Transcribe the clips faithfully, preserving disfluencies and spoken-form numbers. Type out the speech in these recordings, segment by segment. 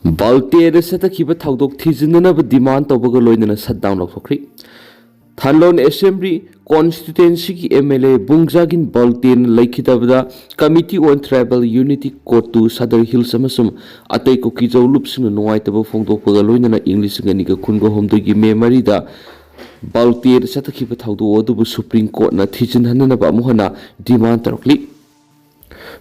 ꯕꯥꯜꯇꯦꯗ ꯆꯠꯊꯈꯤꯕ ꯊꯧꯗꯣꯛ ꯊꯤꯖꯤꯟꯅꯅꯕ ꯗꯤꯃꯥꯟ ꯇꯧꯕꯒ ꯂꯣꯏꯅꯅ ꯁꯠꯗꯥꯎꯟ ꯂꯧꯊꯣꯛꯈ꯭ꯔꯤ꯫ ꯊꯥꯟꯂꯣꯟ ꯑꯦꯁꯦꯝꯕ꯭ꯂꯤ ꯀꯣꯟꯁꯇꯤꯇ꯭ꯋꯦꯟꯁꯤꯒꯤ ꯑꯦꯝ ꯑꯦꯜ ꯑꯦ ꯕꯨꯡꯖꯥꯒꯤꯟ ꯕꯥꯜꯇꯦꯅ ꯂꯩꯈꯤꯗꯕꯗ Committee on Tribal Unity, COTU, Sadar hills ꯑꯃꯁꯨꯡ ꯑꯇꯩ ꯀꯨꯀꯤꯖꯧ ꯂꯨꯞꯁꯤꯡꯅ ꯅꯨꯡꯉꯥꯏꯇꯕ ꯐꯣꯡꯗꯣꯛꯄꯒ ꯂꯣꯏꯅꯅ ꯏꯪ ꯂꯤꯁꯤꯡ ꯑꯅꯤꯒ ꯀꯨꯟꯒ ꯍꯨꯝꯗꯣꯏꯒꯤ ꯃꯦ ꯃꯔꯤꯗ ꯕꯥꯜꯇꯦꯗ ꯆꯠꯊꯈꯤꯕ ꯊꯧꯗꯣꯛ ꯑꯗꯨꯕꯨ ꯁꯨꯄ꯭ꯔꯤꯝ ꯀꯣꯔꯠꯅ ꯊꯤꯖꯤꯟꯍꯟꯅꯅꯕ ꯑꯃꯨꯛ ꯍꯟꯅ ꯗꯤꯃꯥꯟ ꯇꯧꯔꯛꯂꯤ꯫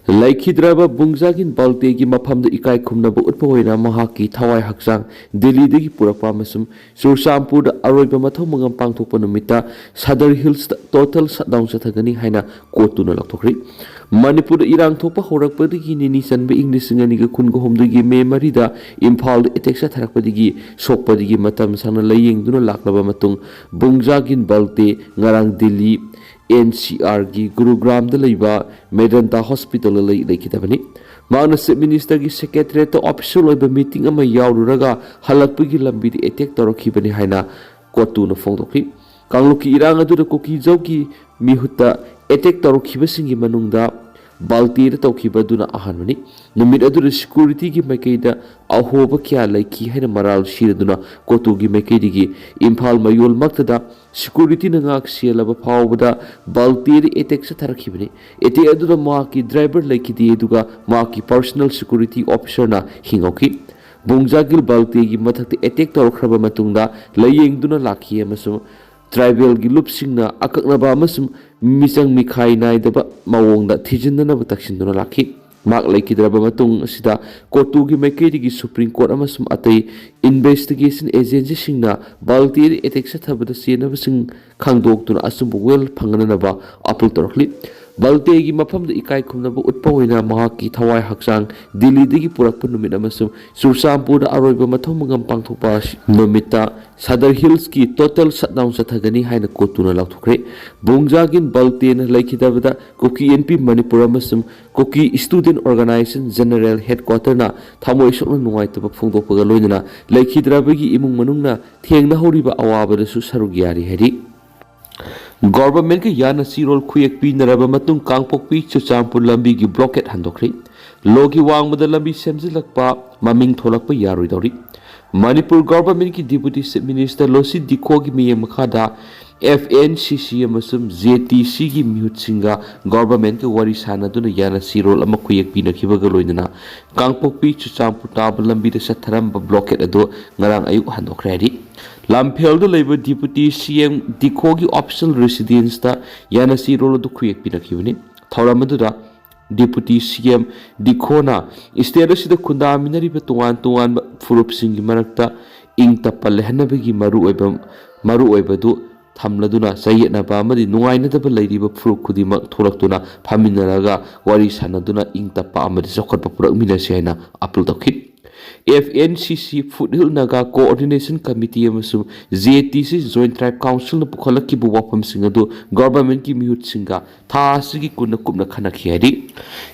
ꯂꯩꯈꯤꯗ꯭ꯔꯕ ꯕꯨꯡꯖꯥꯒꯤꯟ ꯕꯥꯜꯇꯦꯒꯤ ꯃꯐꯝꯗ ꯏꯀꯥꯏ ꯈꯨꯝꯅꯕ ꯎꯠꯄ ꯑꯣꯏꯅ ꯃꯍꯥꯛꯀꯤ ꯊꯋꯥꯏ ꯍꯛꯆꯥꯡ ꯗꯤꯜꯂꯤꯗꯒꯤ ꯄꯨꯔꯛꯄ ꯑꯃꯁꯨꯡ ꯆꯨꯔꯆꯥꯟꯄꯨꯔꯗ ꯑꯔꯣꯏꯕ ꯃꯊꯧ ꯃꯉꯝ ꯄꯥꯡꯊꯣꯛꯄ ꯅꯨꯃꯤꯠꯇ ꯁꯗꯔ ꯍꯤꯜꯁꯇ ꯇꯣꯇꯦꯜ ꯁꯠꯗꯥꯎꯟ ꯆꯠꯊꯒꯅꯤ ꯍꯥꯏꯅ ꯀꯣꯇꯨꯅ ꯂꯥꯎꯊꯣꯛꯈ꯭ꯔꯤ꯫ ꯃꯅꯤꯄꯨꯔꯗ ꯏꯔꯥꯡ ꯊꯣꯛꯄ ꯍꯧꯔꯛꯄꯗꯒꯤ ꯅꯤꯅꯤ ꯆꯟꯕ ꯏꯪ ꯂꯤꯁꯤꯡ ꯑꯅꯤꯒ ꯀꯨꯟꯒ ꯍꯨꯝꯗꯣꯏꯒꯤ ꯃꯦ ꯃꯔꯤꯗ ꯏꯝꯐꯥꯜꯗ ꯑꯦꯇꯦꯛ ꯆꯠꯊꯔꯛꯄꯗꯒꯤ ꯁꯣꯛꯄꯗꯒꯤ ꯃꯇꯝ ꯁꯥꯡꯅ ꯂꯥꯏꯌꯦꯡꯗꯨꯅ ꯂꯥꯛꯂꯕ ꯃꯇꯨꯡ ꯕꯨꯡꯖꯥꯒꯤꯟ ꯕꯥꯜꯇꯦ ꯉꯔꯥꯡ ꯗꯤꯜꯂꯤ ꯑꯦꯟ ꯁꯤ ꯑꯥꯔꯒꯤ ꯒꯨꯔꯨꯒ꯭ꯔꯥꯝꯗ ꯂꯩꯕ ꯃꯦꯗꯟꯇꯥ ꯍꯣꯁꯄꯤꯇꯥꯜꯗ ꯂꯩ-, ꯂꯩꯈꯤꯗꯕꯅꯤ꯫ ꯃꯍꯥꯛꯅ ꯆꯤꯐ ꯃꯤꯅꯤꯁꯇꯔꯒꯤ ꯁꯦꯀ꯭ꯔꯦꯇꯔꯤꯌꯦꯠꯇ ꯑꯣꯐꯤꯁꯤꯌꯦꯜ ꯑꯣꯏꯕ ꯃꯤꯇꯤꯡ ꯑꯃ ꯌꯥꯎꯔꯨꯔꯒ ꯍꯜꯂꯛꯄꯒꯤ ꯂꯝꯕꯤꯗ ꯑꯦꯇꯦꯛ ꯇꯧꯔꯛꯈꯤꯕꯅꯤ ꯍꯥꯏꯅ ꯀꯣꯇꯨꯅ ꯐꯣꯡꯗꯣꯛꯈꯤ꯫ ꯀꯥꯡꯂꯨꯞꯀꯤ ꯏꯔꯥꯡ ꯑꯗꯨꯗ ꯀꯨꯀꯤꯖꯧꯒꯤ ꯃꯤꯍꯨꯠꯇ ꯑꯦꯇꯦꯛ ꯇꯧꯔꯛꯈꯤꯕꯁꯤꯡꯒꯤ ꯃꯅꯨꯡꯗ ꯕꯥꯜꯇꯦꯗ ꯇꯧꯈꯤꯕ ꯑꯗꯨꯅ ꯑꯍꯥꯟꯕꯅꯤ꯫ ꯅꯨꯃꯤꯠ ꯑꯗꯨꯗ ꯁꯦꯀ꯭ꯌꯨꯔꯤꯇꯤꯒꯤ ꯃꯥꯏꯀꯩꯗ ꯑꯍꯣꯕ ꯀꯌꯥ ꯂꯩꯈꯤ ꯍꯥꯏꯅ ꯃꯔꯥꯜ ꯁꯤꯔꯗꯨꯅ ꯀꯣꯇꯨꯒꯤ ꯃꯥꯏꯀꯩꯗꯒꯤ ꯏꯝꯐꯥꯜ ꯃꯌꯣꯜꯃꯛꯇꯗ ꯁꯦꯀ꯭ꯌꯨꯔꯤꯇꯤꯅ ꯉꯥꯛ ꯁꯦꯜꯂꯕ ꯐꯥꯎꯕꯗ ꯕꯥꯜꯇꯦꯗ ꯑꯦꯇꯦꯛ ꯆꯠꯊꯔꯛꯈꯤꯕꯅꯤ꯫ ꯑꯦꯇꯦꯛ ꯑꯗꯨꯗ ꯃꯍꯥꯛꯀꯤ ꯗ꯭ꯔꯥꯏꯚꯔ ꯂꯩꯈꯤꯗꯦ, ꯑꯗꯨꯒ ꯃꯍꯥꯛꯀꯤ ꯄꯔꯁꯣꯅꯦꯜ ꯁꯦꯀ꯭ꯌꯨꯔꯤꯇꯤ ꯑꯣꯐꯤꯁꯔꯅ ꯍꯤꯡꯍꯧꯈꯤ꯫ ꯕꯨꯡꯖꯥꯒꯤꯜ ꯕꯥꯜꯇꯦꯒꯤ ꯃꯊꯛꯇ ꯑꯦꯇꯦꯛ ꯇꯧꯔꯛꯈ꯭ꯔꯕ ꯃꯇꯨꯡꯗ ꯂꯥꯏꯌꯦꯡꯗꯨꯅ ꯂꯥꯛꯈꯤ ꯑꯃꯁꯨꯡ ꯇ꯭ꯔꯥꯏꯕꯦꯜꯒꯤ ꯂꯨꯞꯁꯤꯡꯅ ꯑꯀꯛꯅꯕ ꯑꯃꯁꯨꯡ ꯃꯤꯆꯪ ꯃꯤꯈꯥꯏ ꯅꯥꯏꯗꯕ ꯃꯑꯣꯡꯗ ꯊꯤꯖꯤꯟꯅꯅꯕ ꯇꯛꯁꯤꯟꯗꯨꯅ ꯂꯥꯛꯈꯤ꯫ ꯃꯍꯥꯛ ꯂꯩꯈꯤꯗ꯭ꯔꯕ ꯃꯇꯨꯡ ꯑꯁꯤꯗ ꯀꯣꯇꯨꯒꯤ ꯃꯥꯏꯀꯩꯗꯒꯤ ꯁꯨꯄ꯭ꯔꯤꯝ ꯀꯣꯔꯠ ꯑꯃꯁꯨꯡ ꯑꯇꯩ ꯏꯟꯚꯦꯁꯇꯤꯒꯦꯁꯟ ꯑꯦꯖꯦꯟꯁꯤꯁꯤꯡꯅ ꯕꯥꯜꯇꯦꯗ ꯑꯦꯇꯦꯛ ꯆꯠꯊꯕꯗ ꯆꯦꯟꯅꯕꯁꯤꯡ ꯈꯪꯗꯣꯛꯇꯨꯅ ꯑꯆꯨꯝꯕ ꯋꯦꯜ ꯐꯪꯅꯅꯕ ꯑꯄꯤꯜ ꯇꯧꯔꯛꯂꯤ꯫ ꯕꯥꯜꯇꯦꯒꯤ ꯃꯐꯝꯗ ꯏꯀꯥꯏ ꯈꯨꯝꯅꯕ ꯎꯠꯄ ꯑꯣꯏꯅ ꯃꯍꯥꯛꯀꯤ ꯊꯋꯥꯏ ꯍꯛꯆꯥꯡ ꯗꯤꯜꯂꯤꯗꯒꯤ ꯄꯨꯔꯛꯄ ꯅꯨꯃꯤꯠ ꯑꯃꯁꯨꯡ ꯆꯨꯔꯆꯥꯟꯄꯨꯔꯗ ꯑꯔꯣꯏꯕ ꯃꯊꯧ ꯃꯉꯝ ꯄꯥꯡꯊꯣꯛꯄ ꯑꯁꯤ ꯅꯨꯃꯤꯠꯇ ꯁꯗꯔ ꯍꯤꯜꯁꯀꯤ ꯇꯣꯇꯦꯜ ꯁꯠꯗꯥꯎꯟ ꯆꯠꯊꯒꯅꯤ ꯍꯥꯏꯅ ꯀꯣꯇꯨꯅ ꯂꯥꯎꯊꯣꯛꯈ꯭ꯔꯦ꯫ ꯕꯨꯡꯖꯥꯒꯤꯟ ꯕꯥꯜꯇꯦꯅ ꯂꯩꯈꯤꯗꯕꯗ ꯀꯨꯀꯤ ꯏꯟꯄꯤ ꯃꯅꯤꯄꯨꯔ ꯑꯃꯁꯨꯡ ꯀꯨꯀꯤ ꯁ꯭ꯇꯨꯗꯦꯟꯠ ꯑꯣꯔꯒꯅꯥꯏꯖꯦꯁꯟ ꯖꯦꯅꯔꯦꯜ ꯍꯦꯗꯀ꯭ꯋꯥꯇꯔꯅ ꯊꯃꯣꯏ ꯁꯣꯛꯅ ꯅꯨꯡꯉꯥꯏꯇꯕ ꯐꯣꯡꯗꯣꯛꯄꯒ ꯂꯣꯏꯅꯅ ꯂꯩꯈꯤꯗ꯭ꯔꯕꯒꯤ ꯏꯃꯨꯡ ꯃꯅꯨꯡꯅ ꯊꯦꯡꯅꯍꯧꯔꯤꯕ ꯑꯋꯥꯕꯗꯁꯨ ꯁꯔꯨꯛ ꯌꯥꯔꯤ ꯍꯥꯏꯔꯤ꯫ ꯒꯣꯚꯔꯟꯃꯦꯟꯠꯀ ꯌꯥꯅ ꯆꯤꯔꯣꯜ ꯈꯨꯌꯦꯛ ꯄꯤꯅꯔꯕ ꯃꯇꯨꯡ ꯀꯥꯡꯄꯣꯛꯄꯤ ꯆꯨꯔꯆꯥꯟꯄꯨꯔ ꯂꯝꯕꯤꯒꯤ ꯕ꯭ꯂꯣꯀꯦꯠ ꯍꯟꯗꯣꯛꯈ꯭ꯔꯦ꯫ ꯂꯣꯒꯤ ꯋꯥꯡꯃꯗ ꯂꯝꯕꯤ ꯁꯦꯝꯖꯤꯜꯂꯛꯄ ꯃꯃꯤꯡ ꯊꯣꯂꯛꯄ ꯌꯥꯔꯣꯏꯗꯧꯔꯤ꯫ ꯃꯅꯤꯄꯨꯔ ꯒꯚꯔꯟꯃꯦꯟꯠꯀꯤ ꯗꯤꯄꯨꯇꯤ ꯆꯤꯐ ꯃꯤꯅꯤꯁꯇꯔ ꯂꯣꯁꯤ ꯗꯤꯈꯣꯒꯤ ꯃꯤꯠꯌꯦꯡ ꯃꯈꯥꯗ ꯑꯦꯐ ꯑꯦꯟ ꯁꯤ ꯁꯤ ꯑꯃꯁꯨꯡ ꯖꯦ ꯇꯤ ꯁꯤꯒꯤ ꯃꯤꯍꯨꯠꯁꯤꯡꯒ ꯒꯚꯔꯟꯃꯦꯟꯠꯀ ꯋꯥꯔꯤ ꯁꯥꯟꯅꯗꯨꯅ ꯌꯥꯅꯁꯤꯔꯣꯜ ꯑꯃ ꯈꯨꯌꯦꯛ ꯄꯤꯅꯈꯤꯕꯒ ꯂꯣꯏꯅꯅ ꯀꯥꯡꯄꯣꯛꯄꯤ ꯆꯨꯔꯆꯥꯟꯄꯨꯔ ꯇꯥꯕ ꯂꯝꯕꯤꯗ ꯆꯠꯊꯔꯝꯕ ꯕ꯭ꯂꯣꯀꯦꯠ ꯑꯗꯨ ꯉꯔꯥꯡ ꯑꯌꯨꯛ ꯍꯟꯗꯣꯛꯈ꯭ꯔꯦ ꯍꯥꯏꯔꯤ꯫ ꯂꯝꯐꯦꯜꯗ ꯂꯩꯕ ꯗꯤꯄꯨꯇꯤ ꯁꯤ ꯑꯦꯝ ꯗꯤꯈꯣꯒꯤ ꯑꯣꯐꯤꯁꯤꯌꯦꯜ ꯔꯦꯁꯤꯗꯦꯟꯁꯇ ꯌꯥꯅꯁꯤꯔꯣꯜ ꯑꯗꯨ ꯈꯨꯌꯦꯛ ꯄꯤꯅꯈꯤꯕꯅꯤ꯫ ꯊꯧꯔꯝ ꯑꯗꯨꯗ ꯗꯤꯄꯨꯇꯤ ꯁꯤ ꯑꯦꯝ ꯗꯤꯈꯣꯅ ꯁ꯭ꯇꯦꯠ ꯑꯁꯤꯗ ꯈꯨꯟꯗꯥꯃꯤꯟꯅꯔꯤꯕ ꯇꯣꯉꯥꯟ ꯇꯣꯉꯥꯟꯕ ꯐꯨꯔꯨꯞꯁꯤꯡꯒꯤ ꯃꯔꯛꯇ ꯏꯪ ꯇꯞꯄ ꯂꯩꯍꯟꯅꯕꯒꯤ ꯃꯔꯨꯑꯣꯏꯕ, ꯃꯔꯨꯑꯣꯏꯕꯗꯨ ꯊꯝꯂꯗꯨꯅ ꯆꯌꯦꯠꯅꯕ ꯑꯃꯗꯤ ꯅꯨꯡꯉꯥꯏꯅꯗꯕ ꯂꯩꯔꯤꯕ ꯐꯨꯔꯨꯞ ꯈꯨꯗꯤꯡꯃꯛ ꯊꯣꯛꯂꯛꯇꯨꯅ ꯐꯝꯃꯤꯟꯅꯔꯒ ꯋꯥꯔꯤ ꯁꯥꯟꯅꯗꯨꯅ ꯏꯪ ꯇꯞꯄ ꯑꯃꯗꯤ ꯆꯥꯎꯈꯠꯄ ꯄꯨꯔꯛꯃꯤꯟꯅꯁꯤ ꯍꯥꯏꯅ ꯑꯥꯄꯤꯜ ꯇꯧꯈꯤ꯫ ꯑꯦꯐ ꯑꯦꯟ ꯁꯤ ꯁꯤ, ꯐꯨꯠꯍꯤꯜ ꯅꯥꯒꯥ ꯀꯣꯑꯣꯔꯗꯤꯅꯦꯁꯟ ꯀꯃꯤꯇꯤ ꯑꯃꯁꯨꯡ ꯖꯦ ꯇꯤ ꯁꯤ ꯖꯣꯏꯟꯠ ꯇ꯭ꯔꯥꯏꯕ ꯀꯥꯎꯟꯁꯤꯜꯅ ꯄꯨꯈꯠꯂꯛꯈꯤꯕ ꯋꯥꯐꯝꯁꯤꯡ ꯑꯗꯨ ꯒꯚꯔꯟꯃꯦꯟꯠꯀꯤ ꯃꯤꯍꯨꯠꯁꯤꯡꯒ ꯊꯥ ꯑꯁꯤꯒꯤ ꯀꯨꯟꯅ ꯀꯨꯞꯅ ꯈꯟꯅꯈꯤ ꯍꯥꯏꯔꯤ꯫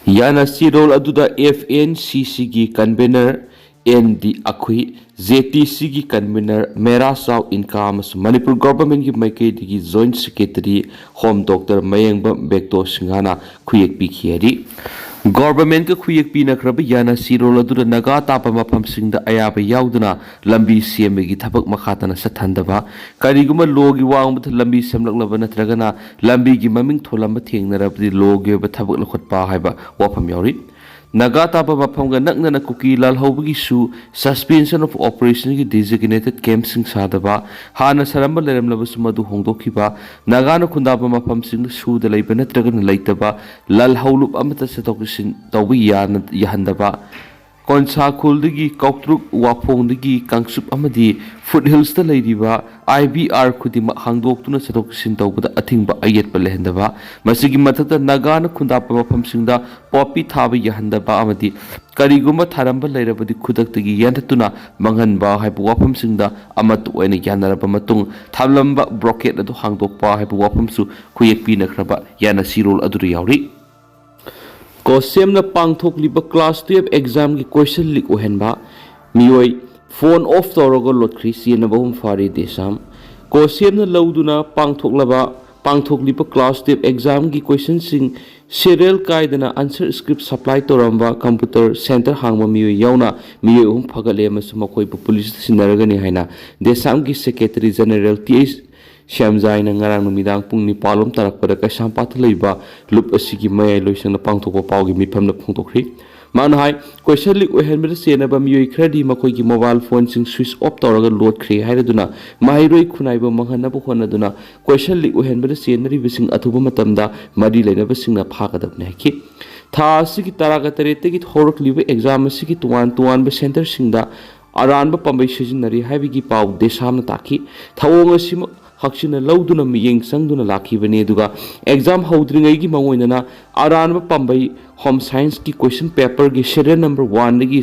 ꯌꯥꯅꯁꯤꯔꯣꯜ ꯑꯗꯨꯗ ꯑꯦꯐ ꯑꯦꯟ ꯁꯤ ꯁꯤꯒꯤ convener N D Akhui, J T ꯁꯤꯒꯤ ꯀꯟꯚꯦꯅꯔ ꯃꯦꯔꯥ ꯆꯥꯎ ꯏꯟꯀꯥ ꯑꯃꯁꯨꯡ ꯃꯅꯤꯄꯨꯔ ꯒꯚꯔꯟꯃꯦꯟꯠꯀꯤ ꯃꯥꯏꯀꯩꯗꯒꯤ joint secretary home doctor Mayengbam ꯕꯦꯛꯇꯣ ꯁꯤꯡꯍꯅ ꯈꯨꯌꯦꯛ ꯄꯤꯈꯤ ꯍꯥꯏꯔꯤ꯫ ꯒꯚꯔꯟꯃꯦꯟꯠꯀ ꯈꯨꯌꯦꯛ ꯄꯤꯅꯈ꯭ꯔꯕ ꯌꯥꯅꯁꯤꯔꯣꯜ ꯑꯗꯨꯗ ꯅꯥꯒꯥ ꯇꯥꯕ ꯃꯐꯝꯁꯤꯡꯗ ꯑꯌꯥꯕ ꯌꯥꯎꯗꯅ ꯂꯝꯕꯤ ꯁꯦꯝꯕꯒꯤ ꯊꯕꯛ ꯃꯈꯥ ꯇꯥꯅ ꯆꯠꯊꯍꯟꯗꯕ, ꯀꯔꯤꯒꯨꯝꯕ ꯂꯣꯒꯤ ꯋꯥꯡꯃꯗ ꯂꯝꯕꯤ ꯁꯦꯝꯂꯛꯂꯕ ꯅꯠꯇ꯭ꯔꯒꯅ ꯂꯝꯕꯤꯒꯤ ꯃꯃꯤꯡ ꯊꯣꯜꯂꯝꯕ ꯊꯦꯡꯅꯔꯕꯗꯤ ꯂꯣꯒꯤ ꯑꯣꯏꯕ ꯊꯕꯛ ꯂꯧꯈꯠꯄ ꯍꯥꯏꯕ ꯋꯥꯐꯝ ꯌꯥꯎꯔꯤ꯫ ꯅꯥꯒꯥ ꯇꯥꯕ ꯃꯐꯝꯒ ꯅꯛꯅꯅ ꯀꯨꯀꯤ ꯂꯥꯜꯍꯧꯕꯒꯤꯁꯨ suspension of operationꯒꯤ designated campꯁꯤꯡ ꯁꯥꯗꯕ, ꯍꯥꯟꯅ ꯁꯥꯔꯝꯕ ꯂꯩꯔꯝꯂꯕꯁꯨ ꯃꯗꯨ ꯍꯣꯡꯗꯣꯛꯈꯤꯕ, ꯅꯥꯒꯥꯅ ꯈꯨꯟꯗꯥꯕ ꯃꯐꯝꯁꯤꯡꯗ ꯁꯨꯗ ꯂꯩꯕ ꯅꯠꯇ꯭ꯔꯒꯅ ꯂꯩꯇꯕ ꯂꯥꯜꯍꯧꯂꯨꯞ ꯑꯃꯠꯇ ꯆꯠꯊꯣꯛ ꯆꯠꯁꯤꯟ ꯇꯧꯕ ꯌꯥꯅ-, ꯌꯥꯍꯟꯗꯕ, ꯀꯣꯟꯁꯥꯈꯨꯜꯗꯒꯤ ꯀꯧꯇ꯭ꯔꯨꯛ, ꯋꯥꯐꯣꯡꯗꯒꯤ ꯀꯥꯡꯆꯨꯞ ꯑꯃꯗꯤ ꯐꯨꯠꯍꯤꯜꯁꯇ ꯂꯩꯔꯤꯕ ꯑꯥꯏ ꯕꯤ ꯑꯥꯔ ꯈꯨꯗꯤꯡꯃꯛ ꯍꯥꯡꯗꯣꯛꯇꯨꯅ ꯆꯠꯊꯣꯛ ꯆꯠꯁꯤꯟ ꯇꯧꯕꯗ ꯑꯊꯤꯡꯕ ꯑꯌꯦꯠꯄ ꯂꯩꯍꯟꯗꯕ, ꯃꯁꯤꯒꯤ ꯃꯊꯛꯇ ꯅꯥꯒꯥꯅ ꯈꯨꯟꯗꯥꯕ ꯃꯐꯝꯁꯤꯡꯗ ꯄꯣꯄꯤ ꯊꯥꯕ ꯌꯥꯍꯟꯗꯕ ꯑꯃꯗꯤ ꯀꯔꯤꯒꯨꯝꯕ ꯊꯥꯔꯝꯕ ꯂꯩꯔꯕꯗꯤ ꯈꯨꯗꯛꯇꯒꯤ ꯌꯥꯟꯊꯠꯇꯨꯅ ꯃꯥꯡꯍꯟꯕ ꯍꯥꯏꯕ ꯋꯥꯐꯝꯁꯤꯡꯗ ꯑꯃꯠꯇ ꯑꯣꯏꯅ ꯌꯥꯅꯔꯕ ꯃꯇꯨꯡ ꯊꯝꯂꯝꯕ ꯕ꯭ꯂꯣꯀꯦꯠ ꯑꯗꯨ ꯍꯥꯡꯗꯣꯛꯄ ꯍꯥꯏꯕ ꯋꯥꯐꯝꯁꯨ ꯈꯨꯌꯦꯛ ꯄꯤꯅꯈ꯭ꯔꯕ ꯌꯥꯅꯁꯤꯔꯣꯜ ꯑꯗꯨꯗ ꯌꯥꯎꯔꯤ꯫ ꯀꯣꯁꯦꯝꯅ ꯄꯥꯡꯊꯣꯛꯂꯤꯕ ꯀ꯭ꯂꯥꯁ ꯇꯨꯌꯦꯜꯐ ꯑꯦꯛꯖꯥꯝꯒꯤ ꯀꯣꯏꯁꯟ ꯂꯤꯛ ꯑꯣꯏꯍꯟꯕ, ꯃꯤꯑꯣꯏ ꯐꯣꯟ ꯑꯣꯐ ꯇꯧꯔꯒ ꯂꯣꯠꯈ꯭ꯔꯤ, ꯆꯦꯟꯅꯕ ꯑꯍꯨꯝ ꯐꯥꯔꯤ ꯗꯦꯁꯥꯝ꯫ ꯀꯣꯁꯦꯝꯅ ꯂꯧꯗꯨꯅ ꯄꯥꯡꯊꯣꯛꯂꯕ ꯄꯥꯡꯊꯣꯛꯂꯤꯕ class twelve examꯒꯤ questionꯁꯤꯡ serial ꯀꯥꯏꯗꯅ answer script supply ꯇꯧꯔꯝꯕ computer center ꯍꯥꯡꯕ ꯃꯤꯑꯣꯏ ꯌꯥꯎꯅ ꯃꯤꯑꯣꯏ ꯑꯍꯨꯝ ꯐꯒꯠꯂꯦ ꯑꯃꯁꯨꯡ ꯃꯈꯣꯏꯕꯨ ꯄꯨꯂꯤꯁꯇ ꯁꯤꯟꯅꯔꯒꯅꯤ ꯍꯥꯏꯅ DESAMꯒꯤ Secretary General T H ꯁ꯭ꯌꯥꯝꯖꯥꯏꯅ ꯉꯔꯥꯡ ꯅꯨꯃꯤꯗꯥꯡ ꯄꯨꯡ ꯅꯤꯄꯥꯜ ꯂꯣꯝ ꯇꯥꯔꯛꯄꯗ ꯀꯩꯁꯥꯝꯄꯥꯠꯇ ꯂꯩꯕ ꯂꯨꯞ ꯑꯁꯤꯒꯤ ꯃꯌꯥꯏ ꯂꯣꯏꯁꯪꯗ ꯄꯥꯡꯊꯣꯛꯄ ꯄꯥꯎꯒꯤ ꯃꯤꯐꯝꯗ ꯐꯣꯡꯗꯣꯛꯈ꯭ꯔꯤ꯫ ꯃꯥꯅ ꯍꯥꯏ, question leak ꯑꯣꯏꯍꯟꯕꯗ ꯆꯦꯟꯅꯕ ꯃꯤꯑꯣꯏ ꯈꯔꯗꯤ ꯃꯈꯣꯏꯒꯤ mobile phoneꯁꯤꯡ switch off ꯇꯧꯔꯒ ꯂꯣꯠꯈ꯭ꯔꯦ ꯍꯥꯏꯔꯗꯨꯅ ꯃꯍꯩꯔꯣꯏ ꯈꯨꯟꯅꯥꯏꯕꯨ ꯃꯥꯡꯍꯟꯅꯕ ꯍꯣꯠꯅꯗꯨꯅ question leak ꯑꯣꯏꯍꯟꯕꯗ ꯆꯦꯟꯅꯔꯤꯕꯁꯤꯡ ꯑꯊꯨꯕ ꯃꯇꯝꯗ ꯃꯔꯤ ꯂꯩꯅꯕꯁꯤꯡꯅ ꯐꯥꯒꯗꯕꯅꯤ ꯍꯥꯏꯈꯤ꯫ ꯊꯥ ꯑꯁꯤꯒꯤ ꯇꯔꯥꯒ ꯇꯔꯦꯠꯇꯒꯤ ꯍꯧꯔꯛꯂꯤꯕ exam ꯑꯁꯤꯒꯤ ꯇꯣꯉꯥꯟ ꯇꯣꯉꯥꯟꯕ centreꯁꯤꯡꯗ ꯑꯔꯥꯟꯕ ꯄꯥꯝꯕꯩ ꯁꯤꯖꯤꯟꯅꯔꯤ ꯍꯥꯏꯕꯒꯤ ꯄꯥꯎ DESAMꯅ ꯇꯥꯛꯈꯤ꯫ ꯊꯧꯑꯣꯡ ꯑꯁꯤꯃꯛ ꯍꯛꯆꯤꯟꯅ ꯂꯧꯗꯨꯅ ꯃꯤꯠꯌꯦꯡ ꯆꯪꯗꯨꯅ ꯂꯥꯛꯈꯤꯕꯅꯤ, ꯑꯗꯨꯒ exam ꯍꯧꯗ꯭ꯔꯤꯉꯩꯒꯤ ꯃꯑꯣꯡ ꯑꯣꯏꯅꯅ ꯑꯔꯥꯟꯕ ꯄꯥꯝꯕꯩ home scienceꯀꯤ question paperꯒꯤ serial number oneꯗꯒꯤ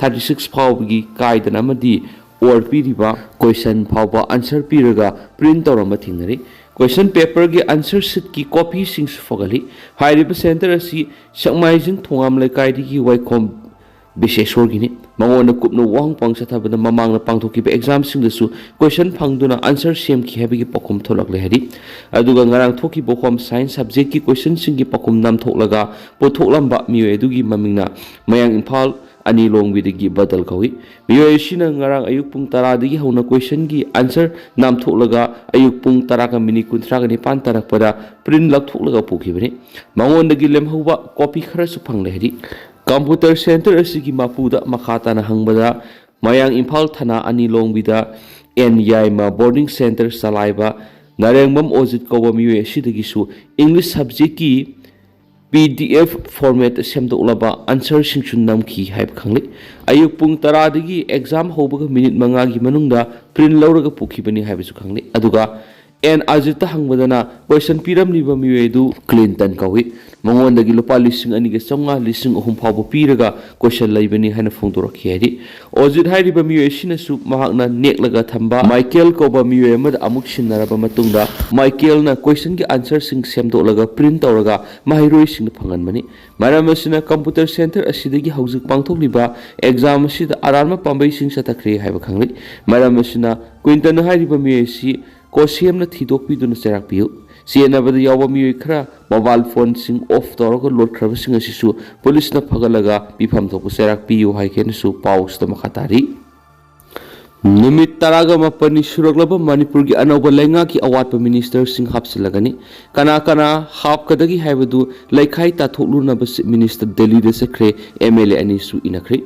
thirty six ꯐꯥꯎꯕꯒꯤ ꯀꯥꯏꯗꯅ ꯑꯃꯗꯤ ꯑꯣꯔ ꯄꯤꯔꯤꯕ question ꯐꯥꯎꯕ answer ꯄꯤꯔꯒ print ꯇꯧꯔꯝꯕ ꯊꯦꯡꯅꯔꯤ꯫ Question paperꯒꯤ answer sheetꯀꯤ copyꯁꯤꯡꯁꯨ ꯐꯒꯠꯂꯤ꯫ ꯍꯥꯏꯔꯤꯕ center ꯑꯁꯤ ꯁꯦꯛꯃꯥꯏꯖꯤꯡ ꯊꯣꯉꯥꯝ ꯂꯩꯀꯥꯏꯗꯒꯤ ꯋꯥꯏꯈꯣꯝ ꯕꯤꯁꯦꯁꯣꯔꯒꯤꯅꯤ꯫ ꯃꯉꯣꯟꯗ ꯀꯨꯞꯅ ꯋꯥꯍꯪ ꯄꯥꯎ ꯆꯠꯊꯕꯗ ꯃꯃꯥꯡꯗ ꯄꯥꯡꯊꯣꯛꯈꯤꯕ examꯁꯤꯡꯗꯁꯨ question ꯐꯪꯗꯨꯅ answer ꯁꯦꯝꯈꯤ ꯍꯥꯏꯕꯒꯤ ꯄꯥꯎꯈꯨꯝ ꯊꯣꯛꯂꯛꯂꯦ ꯍꯥꯏꯔꯤ꯫ ꯑꯗꯨꯒ ꯉꯔꯥꯡ ꯊꯣꯛꯈꯤꯕ home science subjectꯀꯤ questionꯁꯤꯡꯒꯤ ꯄꯥꯎꯈꯨꯝ ꯅꯥꯝꯊꯣꯛꯂꯒ ꯄꯨꯊꯣꯛꯂꯝꯕ ꯃꯤꯑꯣꯏ ꯑꯗꯨꯒꯤ ꯃꯃꯤꯡꯅ ꯃꯌꯥꯡ ꯏꯝꯐꯥꯜ ꯑꯅꯤ ꯂꯣꯡꯕꯤꯗꯒꯤ ꯕꯗꯜ ꯀꯧꯏ꯫ ꯃꯤꯑꯣꯏ ꯑꯁꯤꯅ ꯉꯔꯥꯡ ꯑꯌꯨꯛ ꯄꯨꯡ ꯇꯔꯥꯗꯒꯤ ꯍꯧꯅ questionꯒꯤ answer ꯅꯥꯝꯊꯣꯛꯂꯒ ꯑꯌꯨꯛ ꯄꯨꯡ ꯇꯔꯥꯒ minute ꯀꯨꯟꯊ꯭ꯔꯥꯒ ꯅꯤꯄꯥꯟ ꯇꯥꯔꯛꯄꯗ print ꯂꯧꯊꯣꯛꯂꯒ ꯄꯨꯈꯤꯕꯅꯤ꯫ ꯃꯉꯣꯟꯗꯒꯤ ꯂꯦꯝꯍꯧꯕ copy ꯈꯔꯁꯨ ꯐꯪꯂꯦ ꯍꯥꯏꯔꯤ꯫ Computer center ꯑꯁꯤꯒꯤ ꯃꯄꯨꯗ ꯃꯈꯥ ꯇꯥꯅ ꯍꯪꯕꯗ, ꯃꯌꯥꯡ ꯏꯝꯐꯥꯜ ꯊꯅꯥ ꯑꯅꯤ ꯂꯣꯡꯕꯤꯗ ꯑꯦꯟ ꯌꯥꯏꯃ boarding center ꯆꯂꯥꯏꯕ ꯅꯥꯔꯦꯡꯕꯝ ꯑꯣꯖꯤꯠ ꯀꯧꯕ ꯃꯤꯑꯣꯏ ꯑꯁꯤꯗꯒꯤꯁꯨ English subjectꯀꯤ P D F format ꯁꯦꯝꯗꯣꯛꯂꯕ answerꯁꯤꯡꯁꯨ ꯅꯝꯈꯤ ꯍꯥꯏꯕ ꯈꯪꯂꯦ꯫ ꯑꯌꯨꯛ ꯄꯨꯡ ꯇꯔꯥꯗꯒꯤ exam ꯍꯧꯕꯒ minute ꯃꯉꯥꯒꯤ ꯃꯅꯨꯡꯗ print ꯂꯧꯔꯒ ꯄꯨꯈꯤꯕꯅꯤ ꯍꯥꯏꯕꯁꯨ ꯈꯪꯂꯦ꯫ ꯑꯗꯨꯒ ꯑꯦꯟ ꯑꯖꯤꯠꯇ ꯍꯪꯕꯗꯅ question ꯄꯤꯔꯝꯂꯤꯕ ꯃꯤꯑꯣꯏ ꯑꯗꯨ ꯀ꯭ꯂꯤꯟꯇꯟ ꯀꯧꯏ꯫ ꯃꯉꯣꯟꯗꯒꯤ ꯂꯨꯄꯥ ꯂꯤꯁꯤꯡ ꯑꯅꯤꯒ ꯆꯥꯝꯃꯉꯥ, ꯂꯤꯁꯤꯡ ꯑꯍꯨꯝ ꯐꯥꯎꯕ ꯄꯤꯔꯒ question ꯂꯩꯕꯅꯤ ꯍꯥꯏꯅ ꯐꯣꯡꯗꯣꯔꯛꯈꯤ ꯍꯥꯏꯔꯤ꯫ ꯑꯣꯖꯤꯠ ꯍꯥꯏꯔꯤꯕ ꯃꯤꯑꯣꯏ ꯑꯁꯤꯅꯁꯨ ꯃꯍꯥꯛꯅ ꯅꯦꯛꯂꯒ ꯊꯝꯕ ꯃꯥꯏꯀꯦꯜ ꯀꯧꯕ ꯃꯤꯑꯣꯏ ꯑꯃꯗ ꯑꯃꯨꯛ ꯁꯤꯟꯅꯔꯕ ꯃꯇꯨꯡꯗ, ꯃꯥꯏꯀꯦꯜꯅ questionꯒꯤ answerꯁꯤꯡ ꯁꯦꯝꯗꯣꯛꯂꯒ print ꯇꯧꯔꯒ ꯃꯍꯩꯔꯣꯏꯁꯤꯡꯗ ꯐꯪꯍꯟꯕꯅꯤ꯫ ꯃꯔꯝ ꯑꯁꯤꯅ, computer center ꯑꯁꯤꯗꯒꯤ ꯍꯧꯖꯤꯛ ꯄꯥꯡꯊꯣꯛꯂꯤꯕ exam ꯑꯁꯤꯗ ꯑꯔꯥꯟꯕ ꯄꯥꯝꯕꯩꯁꯤꯡ ꯆꯠꯊꯈ꯭ꯔꯦ ꯍꯥꯏꯕ ꯈꯪꯂꯦ꯫ ꯃꯔꯝ ꯑꯁꯤꯅ, ꯀ꯭ꯋꯤꯟꯇꯟ ꯍꯥꯏꯔꯤꯕ ꯃꯤꯑꯣꯏ ꯑꯁꯤ ꯀꯣꯁꯦꯝꯅ ꯊꯤꯗꯣꯛꯄꯤꯗꯨꯅ ꯆꯩꯔꯥꯛ ꯄꯤꯌꯨ꯫ ꯆꯦꯟꯅꯕꯗ ꯌꯥꯎꯕ ꯃꯤꯑꯣꯏ ꯈꯔ ꯃꯣꯕꯥꯏꯜ ꯐꯣꯟꯁꯤꯡ ꯑꯣꯐ ꯇꯧꯔꯒ ꯂꯣꯠꯈ꯭ꯔꯕꯁꯤꯡ ꯑꯁꯤꯁꯨ ꯄꯨꯂꯤꯁꯅ ꯐꯒꯠꯂꯒ ꯄꯤꯐꯝ ꯊꯣꯛꯄ ꯆꯩꯔꯥꯛ ꯄꯤꯌꯨ ꯍꯥꯏꯈꯤꯅꯁꯨ ꯄꯥꯎꯁꯤꯗ ꯃꯈꯥ ꯇꯥꯔꯤ꯫ ꯅꯨꯃꯤꯠ ꯇꯔꯥꯒ ꯃꯥꯄꯟꯅꯤ ꯁꯨꯔꯛꯂꯕ ꯃꯅꯤꯄꯨꯔꯒꯤ ꯑꯅꯧꯕ ꯂꯩꯉꯥꯛꯀꯤ ꯑꯋꯥꯠꯄ ꯃꯤꯅꯤꯁꯇꯔꯁꯤꯡ ꯍꯥꯞꯆꯤꯜꯂꯒꯅꯤ꯫ ꯀꯅꯥ ꯀꯅꯥ ꯍꯥꯞꯀꯗꯒꯦ ꯍꯥꯏꯕꯗꯨ ꯂꯩꯈꯥꯏ ꯇꯥꯊꯣꯛꯂꯨꯅꯕ ꯆꯤꯐ ꯃꯤꯅꯤꯁꯇꯔ ꯗꯦꯜꯂꯤꯗ ꯆꯠꯈ꯭ꯔꯦ꯫ ꯑꯦꯝ ꯑꯦꯜ ꯑꯦ ꯑꯅꯤꯁꯨ ꯏꯟꯅꯈ꯭ꯔꯦ꯫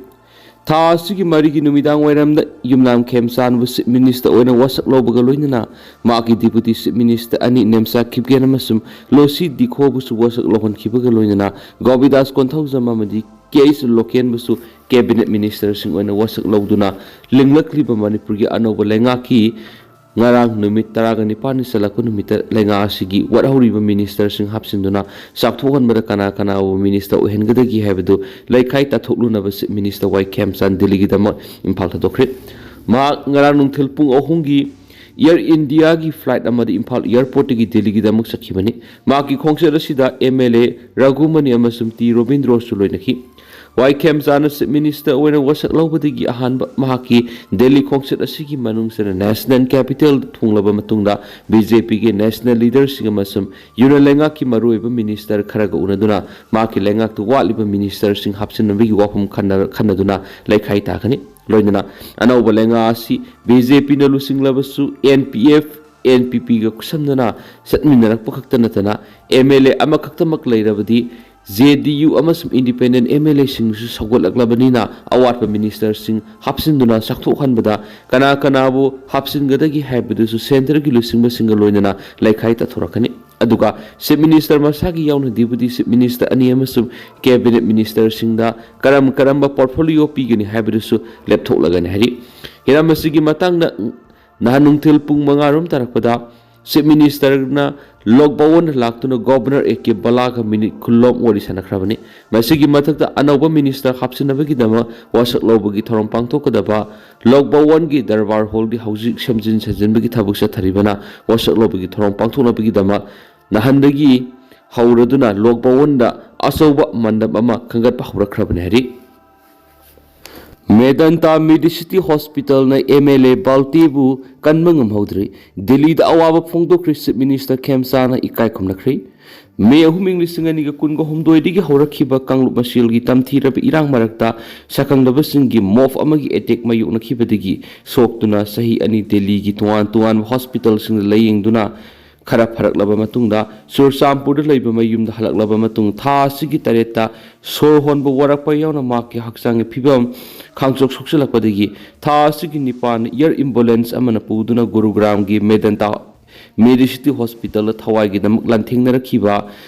ꯊꯥ ꯑꯁꯤꯒꯤ ꯃꯔꯤꯒꯤ ꯅꯨꯃꯤꯗꯥꯡ ꯋꯥꯏꯔꯝꯗ ꯌꯨꯝꯅꯥꯝ ꯈꯦꯝꯆꯥꯟꯕꯨ ꯆꯤꯐ ꯃꯤꯅꯤꯁꯇꯔ ꯑꯣꯏꯅ ꯋꯥꯁꯛ ꯂꯧꯕꯒ ꯂꯣꯏꯅꯅ ꯃꯍꯥꯛꯀꯤ ꯗꯤꯄꯨꯇꯤ ꯆꯤꯐ ꯃꯤꯅꯤꯁꯇꯔ ꯑꯅꯤ ꯅꯦꯝꯆꯥ ꯀꯤꯞꯒꯦꯟ ꯑꯃꯁꯨꯡ ꯂꯣꯁꯤ ꯗꯤꯈꯣꯕꯨꯁꯨ ꯋꯥꯁꯛ ꯂꯧꯍꯟꯈꯤꯕꯒ ꯂꯣꯏꯅꯅ ꯒꯣꯕꯤꯗꯥꯁ ꯀꯣꯟꯊꯧꯖꯝ ꯑꯃꯗꯤ ꯀꯦ ꯑꯩꯆ ꯂꯣꯀꯦꯟꯕꯨꯁꯨ ꯀꯦꯕꯤꯅꯦꯠ ꯃꯤꯅꯤꯁꯇꯔꯁꯤꯡ ꯑꯣꯏꯅ ꯋꯥꯁꯛ ꯂꯧꯗꯨꯅ ꯂꯤꯡꯂꯛꯂꯤꯕ ꯃꯅꯤꯄꯨꯔꯒꯤ ꯑꯅꯧꯕ ꯂꯩꯉꯥꯛꯀꯤ ꯉꯔꯥꯡ ꯅꯨꯃꯤꯠ ꯇꯔꯥꯒ ꯅꯤꯄꯥꯟꯅꯤ ꯆꯜꯂꯛꯄ ꯅꯨꯃꯤꯠꯇ ꯂꯩꯉꯥꯛ ꯑꯁꯤꯒꯤ ꯋꯥꯠꯍꯧꯔꯤꯕ ꯃꯤꯅꯤꯁꯇꯔꯁꯤꯡ ꯍꯥꯞꯆꯤꯟꯗꯨꯅ ꯆꯥꯛꯊꯣꯛꯍꯟꯕꯗ ꯀꯅꯥ ꯀꯅꯥꯕꯨ ꯃꯤꯅꯤꯁꯇꯔ ꯑꯣꯏꯍꯟꯒꯗꯒꯦ ꯍꯥꯏꯕꯗꯨ ꯂꯩꯈꯥꯏ ꯇꯥꯊꯣꯛꯂꯨꯅꯕ ꯆꯤꯐ ꯃꯤꯅꯤꯁꯇꯔ ꯋꯥꯏ ꯈꯦꯝꯆꯥꯟ ꯗꯤꯜꯂꯤꯒꯤꯗꯃꯛ ꯏꯝꯐꯥꯜ ꯊꯥꯗꯣꯛꯈ꯭ꯔꯦ꯫ ꯃꯍꯥꯛ ꯉꯔꯥꯡ ꯅꯨꯡꯊꯤꯜ ꯄꯨꯡ ꯑꯍꯨꯝꯒꯤ ꯏꯌꯔ ꯏꯟꯗꯤꯌꯥꯒꯤ ꯐ꯭ꯂꯥꯏꯠ ꯑꯃꯗ ꯏꯝꯐꯥꯜ ꯏꯌꯥꯔꯄꯣꯔꯠꯇꯒꯤ ꯗꯤꯜꯂꯤꯒꯤꯗꯃꯛ ꯆꯠꯈꯤꯕꯅꯤ꯫ ꯃꯍꯥꯛꯀꯤ ꯈꯣꯡꯆꯠ ꯑꯁꯤꯗ ꯑꯦꯝ ꯑꯦꯜ ꯑꯦ ꯔꯘꯨꯃꯅꯤ ꯑꯃꯁꯨꯡ ꯇꯤ ꯔꯣꯕꯤꯟꯗ꯭ꯔꯣꯁꯨ ꯂꯣꯏꯅꯈꯤ꯫ ꯋꯥꯏ ꯈꯦꯝꯆꯥꯟꯅ ꯆꯤꯐ ꯃꯤꯅꯤꯁꯇꯔ ꯑꯣꯏꯅ ꯋꯥꯁꯛ ꯂꯧꯕꯗꯒꯤ ꯑꯍꯥꯟꯕ ꯃꯍꯥꯛꯀꯤ ꯗꯦꯜꯂꯤ ꯈꯣꯡꯆꯠ ꯑꯁꯤꯒꯤ ꯃꯅꯨꯡ ꯆꯟꯅ ꯅꯦꯁꯅꯦꯜ ꯀꯦꯄꯤꯇꯦꯜꯗ ꯊꯨꯡꯂꯕ ꯃꯇꯨꯡꯗ ꯕꯤ ꯖꯦ ꯄꯤꯒꯤ ꯅꯦꯁꯅꯦꯜ ꯂꯤꯗꯔꯁꯤꯡ ꯑꯃꯁꯨꯡ ꯌꯨꯅꯤꯌꯟ ꯂꯩꯉꯥꯛꯀꯤ ꯃꯔꯨꯑꯣꯏꯕ ꯃꯤꯅꯤꯁꯇꯔ ꯈꯔꯒ ꯎꯅꯗꯨꯅ ꯃꯍꯥꯛꯀꯤ ꯂꯩꯉꯥꯛꯇ ꯋꯥꯠꯂꯤꯕ ꯃꯤꯅꯤꯁꯇꯔꯁꯤꯡ ꯍꯥꯞꯆꯤꯟꯅꯕꯒꯤ ꯋꯥꯐꯝ ꯈꯟꯅ-, ꯈꯟꯅꯗꯨꯅ ꯂꯩꯈꯥꯏ ꯇꯥꯒꯅꯤ꯫ ꯂꯣꯏꯅꯅ ꯑꯅꯧꯕ ꯂꯩꯉꯥꯛ ꯑꯁꯤ ꯕꯤ ꯖꯦ ꯄꯤꯅ ꯂꯨꯆꯤꯡꯂꯕꯁꯨ N P F, N P ꯄꯤꯒ ꯈꯨꯠꯁꯝꯅꯅ ꯆꯠꯃꯤꯟꯅꯔꯛꯄ ꯈꯛꯇ ꯅꯠꯇꯅ ꯑꯦꯝ ꯑꯦꯜ ꯑꯦ ꯑꯃꯈꯛꯇꯃꯛ ꯂꯩꯔꯕꯗꯤ ꯖꯦ ꯗꯤ ꯌꯨ ꯑꯃꯁꯨꯡ ꯏꯟꯗꯤꯄꯦꯟꯗꯦꯟ ꯑꯦꯝ ꯑꯦꯜ ꯑꯦꯁꯤꯡꯁꯨ ꯁꯧꯒꯠꯂꯛꯂꯕꯅꯤꯅ ꯑꯋꯥꯠꯄ ꯃꯤꯅꯤꯁꯇꯔꯁꯤꯡ ꯍꯥꯞꯆꯤꯟꯗꯨꯅ ꯆꯥꯛꯊꯣꯛꯍꯟꯕꯗ ꯀꯅꯥ ꯀꯅꯥꯕꯨ ꯍꯥꯞꯆꯤꯟꯒꯗꯒꯦ ꯍꯥꯏꯕꯗꯨꯁꯨ ꯁꯦꯟꯇꯔꯒꯤ ꯂꯨꯆꯤꯡꯕꯁꯤꯡꯒ ꯂꯣꯏꯅꯅ ꯂꯩꯈꯥꯏ ꯇꯥꯊꯣꯔꯛꯀꯅꯤ꯫ ꯑꯗꯨꯒ ꯆꯤꯐ ꯃꯤꯅꯤꯁꯇꯔ ꯃꯁꯥꯒꯤ ꯌꯥꯎꯅ ꯗꯤꯄꯨꯇꯤ ꯆꯤꯐ ꯃꯤꯅꯤꯁꯇꯔ ꯑꯅꯤ ꯑꯃꯁꯨꯡ ꯀꯦꯕꯤꯅꯦꯠ ꯃꯤꯅꯤꯁꯇꯔꯁꯤꯡꯗ ꯀꯔꯝ ꯀꯔꯝꯕ ꯄꯣꯔꯠꯐꯣꯂꯤꯑꯣ ꯄꯤꯒꯅꯤ ꯍꯥꯏꯕꯗꯨꯁꯨ ꯂꯦꯞꯊꯣꯛꯂꯒꯅꯤ ꯍꯥꯏꯔꯤ꯫ ꯍꯤꯔꯝ ꯑꯁꯤꯒꯤ ꯃꯇꯥꯡꯗ ꯅꯍꯥꯟ ꯅꯨꯡꯊꯤꯜ ꯄꯨꯡ ꯃꯉꯥ ꯔꯣꯝ ꯇꯥꯔꯛꯄꯗ ꯆꯤꯐ ꯃꯤꯅꯤꯁꯇꯔꯅ ꯂꯣꯛ ꯚꯋꯟꯗ ꯂꯥꯛꯇꯨꯅ ꯒꯣꯚꯔꯅꯔ ꯑꯦ ꯀꯦ ꯕꯂꯥꯒ ꯃꯤꯅꯤꯠ ꯀꯨꯟꯂꯣꯝ ꯋꯥꯔꯤ ꯁꯥꯟꯅꯈ꯭ꯔꯕꯅꯤ꯫ ꯃꯁꯤꯒꯤ ꯃꯊꯛꯇ ꯑꯅꯧꯕ ꯃꯤꯅꯤꯁꯇꯔ ꯍꯥꯞꯆꯤꯟꯅꯕꯒꯤꯗꯃꯛ ꯋꯥꯁꯛ ꯂꯧꯕꯒꯤ ꯊꯧꯔꯝ ꯄꯥꯡꯊꯣꯛꯀꯗꯕ ꯂꯣꯛ ꯚꯋꯟꯒꯤ ꯗꯔꯕꯥꯔ ꯍꯣꯜꯗꯤ ꯍꯧꯖꯤꯛ ꯁꯦꯝꯖꯤꯟ ꯁꯥꯖꯤꯟꯕꯒꯤ ꯊꯕꯛ ꯆꯠꯊꯔꯤꯕꯅ ꯋꯥꯁꯛ ꯂꯧꯕꯒꯤ ꯊꯧꯔꯝ ꯄꯥꯡꯊꯣꯛꯅꯕꯒꯤꯗꯃꯛ ꯅꯍꯥꯟꯗꯒꯤ ꯍꯧꯔꯗꯨꯅ ꯂꯣꯛ ꯚꯋꯟꯗ ꯑꯆꯧꯕ ꯃꯟꯗꯞ ꯑꯃ ꯈꯟꯒꯠꯄ ꯍꯧꯔꯛꯈ꯭ꯔꯕꯅꯤ ꯍꯥꯏꯔꯤ꯫ ꯃꯦꯗꯟꯇꯥ ꯃꯦꯗꯤꯁꯤꯇꯤ ꯍꯣꯁꯄꯤꯇꯥꯜꯅ ꯑꯦꯝ ꯑꯦꯜ ꯑꯦ ꯕꯥꯜꯇꯦꯕꯨ ꯀꯟꯕ ꯉꯝꯍꯧꯗ꯭ꯔꯤ꯫ ꯗꯤꯜꯂꯤꯗ ꯑꯋꯥꯕ ꯐꯣꯡꯗꯣꯛꯈ꯭ꯔꯤ꯫ ꯆꯤꯐ ꯃꯤꯅꯤꯁꯇꯔ ꯈꯦꯝꯆꯥꯅ ꯏꯀꯥꯏ ꯈꯨꯝꯅꯈ꯭ꯔꯤ꯫ ꯃꯦ ꯑꯍꯨꯝ, ꯏꯪ ꯂꯤꯁꯤꯡ ꯑꯅꯤꯒ ꯀꯨꯟꯒ ꯍꯨꯝꯗꯣꯏꯗꯒꯤ ꯍꯧꯔꯛꯈꯤꯕ ꯀꯥꯡꯂꯨꯞ ꯃꯁꯦꯜꯒꯤ ꯇꯝꯊꯤꯔꯕ ꯏꯔꯥꯡ ꯃꯔꯛꯇ ꯁꯛꯈꯪꯗꯕꯁꯤꯡꯒꯤ ꯃꯣꯞ ꯑꯃꯒꯤ ꯑꯦꯇꯦꯛ ꯃꯥꯌꯣꯛꯅꯈꯤꯕꯗꯒꯤ ꯁꯣꯛꯇꯨꯅ ꯆꯍꯤ ꯑꯅꯤ ꯗꯤꯜꯂꯤꯒꯤ ꯇꯣꯉꯥꯟ ꯇꯣꯉꯥꯟꯕ ꯍꯣꯁꯄꯤꯇꯥꯜꯁꯤꯡꯗ ꯂꯥꯌꯦꯡꯗꯨꯅ ꯈꯔ ꯐꯔꯛꯂꯕ ꯃꯇꯨꯡꯗ ꯆꯨꯔꯆꯥꯟꯄꯨꯔꯗ ꯂꯩꯕ ꯃꯌꯨꯝꯗ ꯍꯜꯂꯛꯂꯕ ꯃꯇꯨꯡ ꯊꯥ ꯑꯁꯤꯒꯤ ꯇꯔꯦꯠꯇ ꯁꯣꯔ ꯍꯣꯟꯕ ꯋꯥꯔꯛꯄ ꯌꯥꯎꯅ ꯃꯍꯥꯛꯀꯤ ꯍꯛꯆꯥꯡꯒꯤ ꯐꯤꯕꯝ ꯈꯥꯡꯆꯣꯛ ꯁꯣꯛꯆꯤꯜꯂꯛꯄꯗꯒꯤ ꯊꯥ ꯑꯁꯤꯒꯤ ꯅꯤꯄꯥꯟ ꯑꯦꯌꯔ ꯑꯦꯝꯕꯨꯂꯦꯟꯁ ꯑꯃꯅ ꯄꯨꯗꯨꯅ ꯒꯨꯔꯨꯒ꯭ꯔꯥꯝꯒꯤ ꯃꯦꯗꯟꯇꯥ ꯃꯦꯗꯤꯁꯤꯇꯤ ꯍꯣꯁꯄꯤꯇꯥꯜꯗ ꯊꯋꯥꯏꯒꯤꯗꯃꯛ ꯂꯥꯟꯊꯦꯡꯅꯔꯛꯈꯤꯕ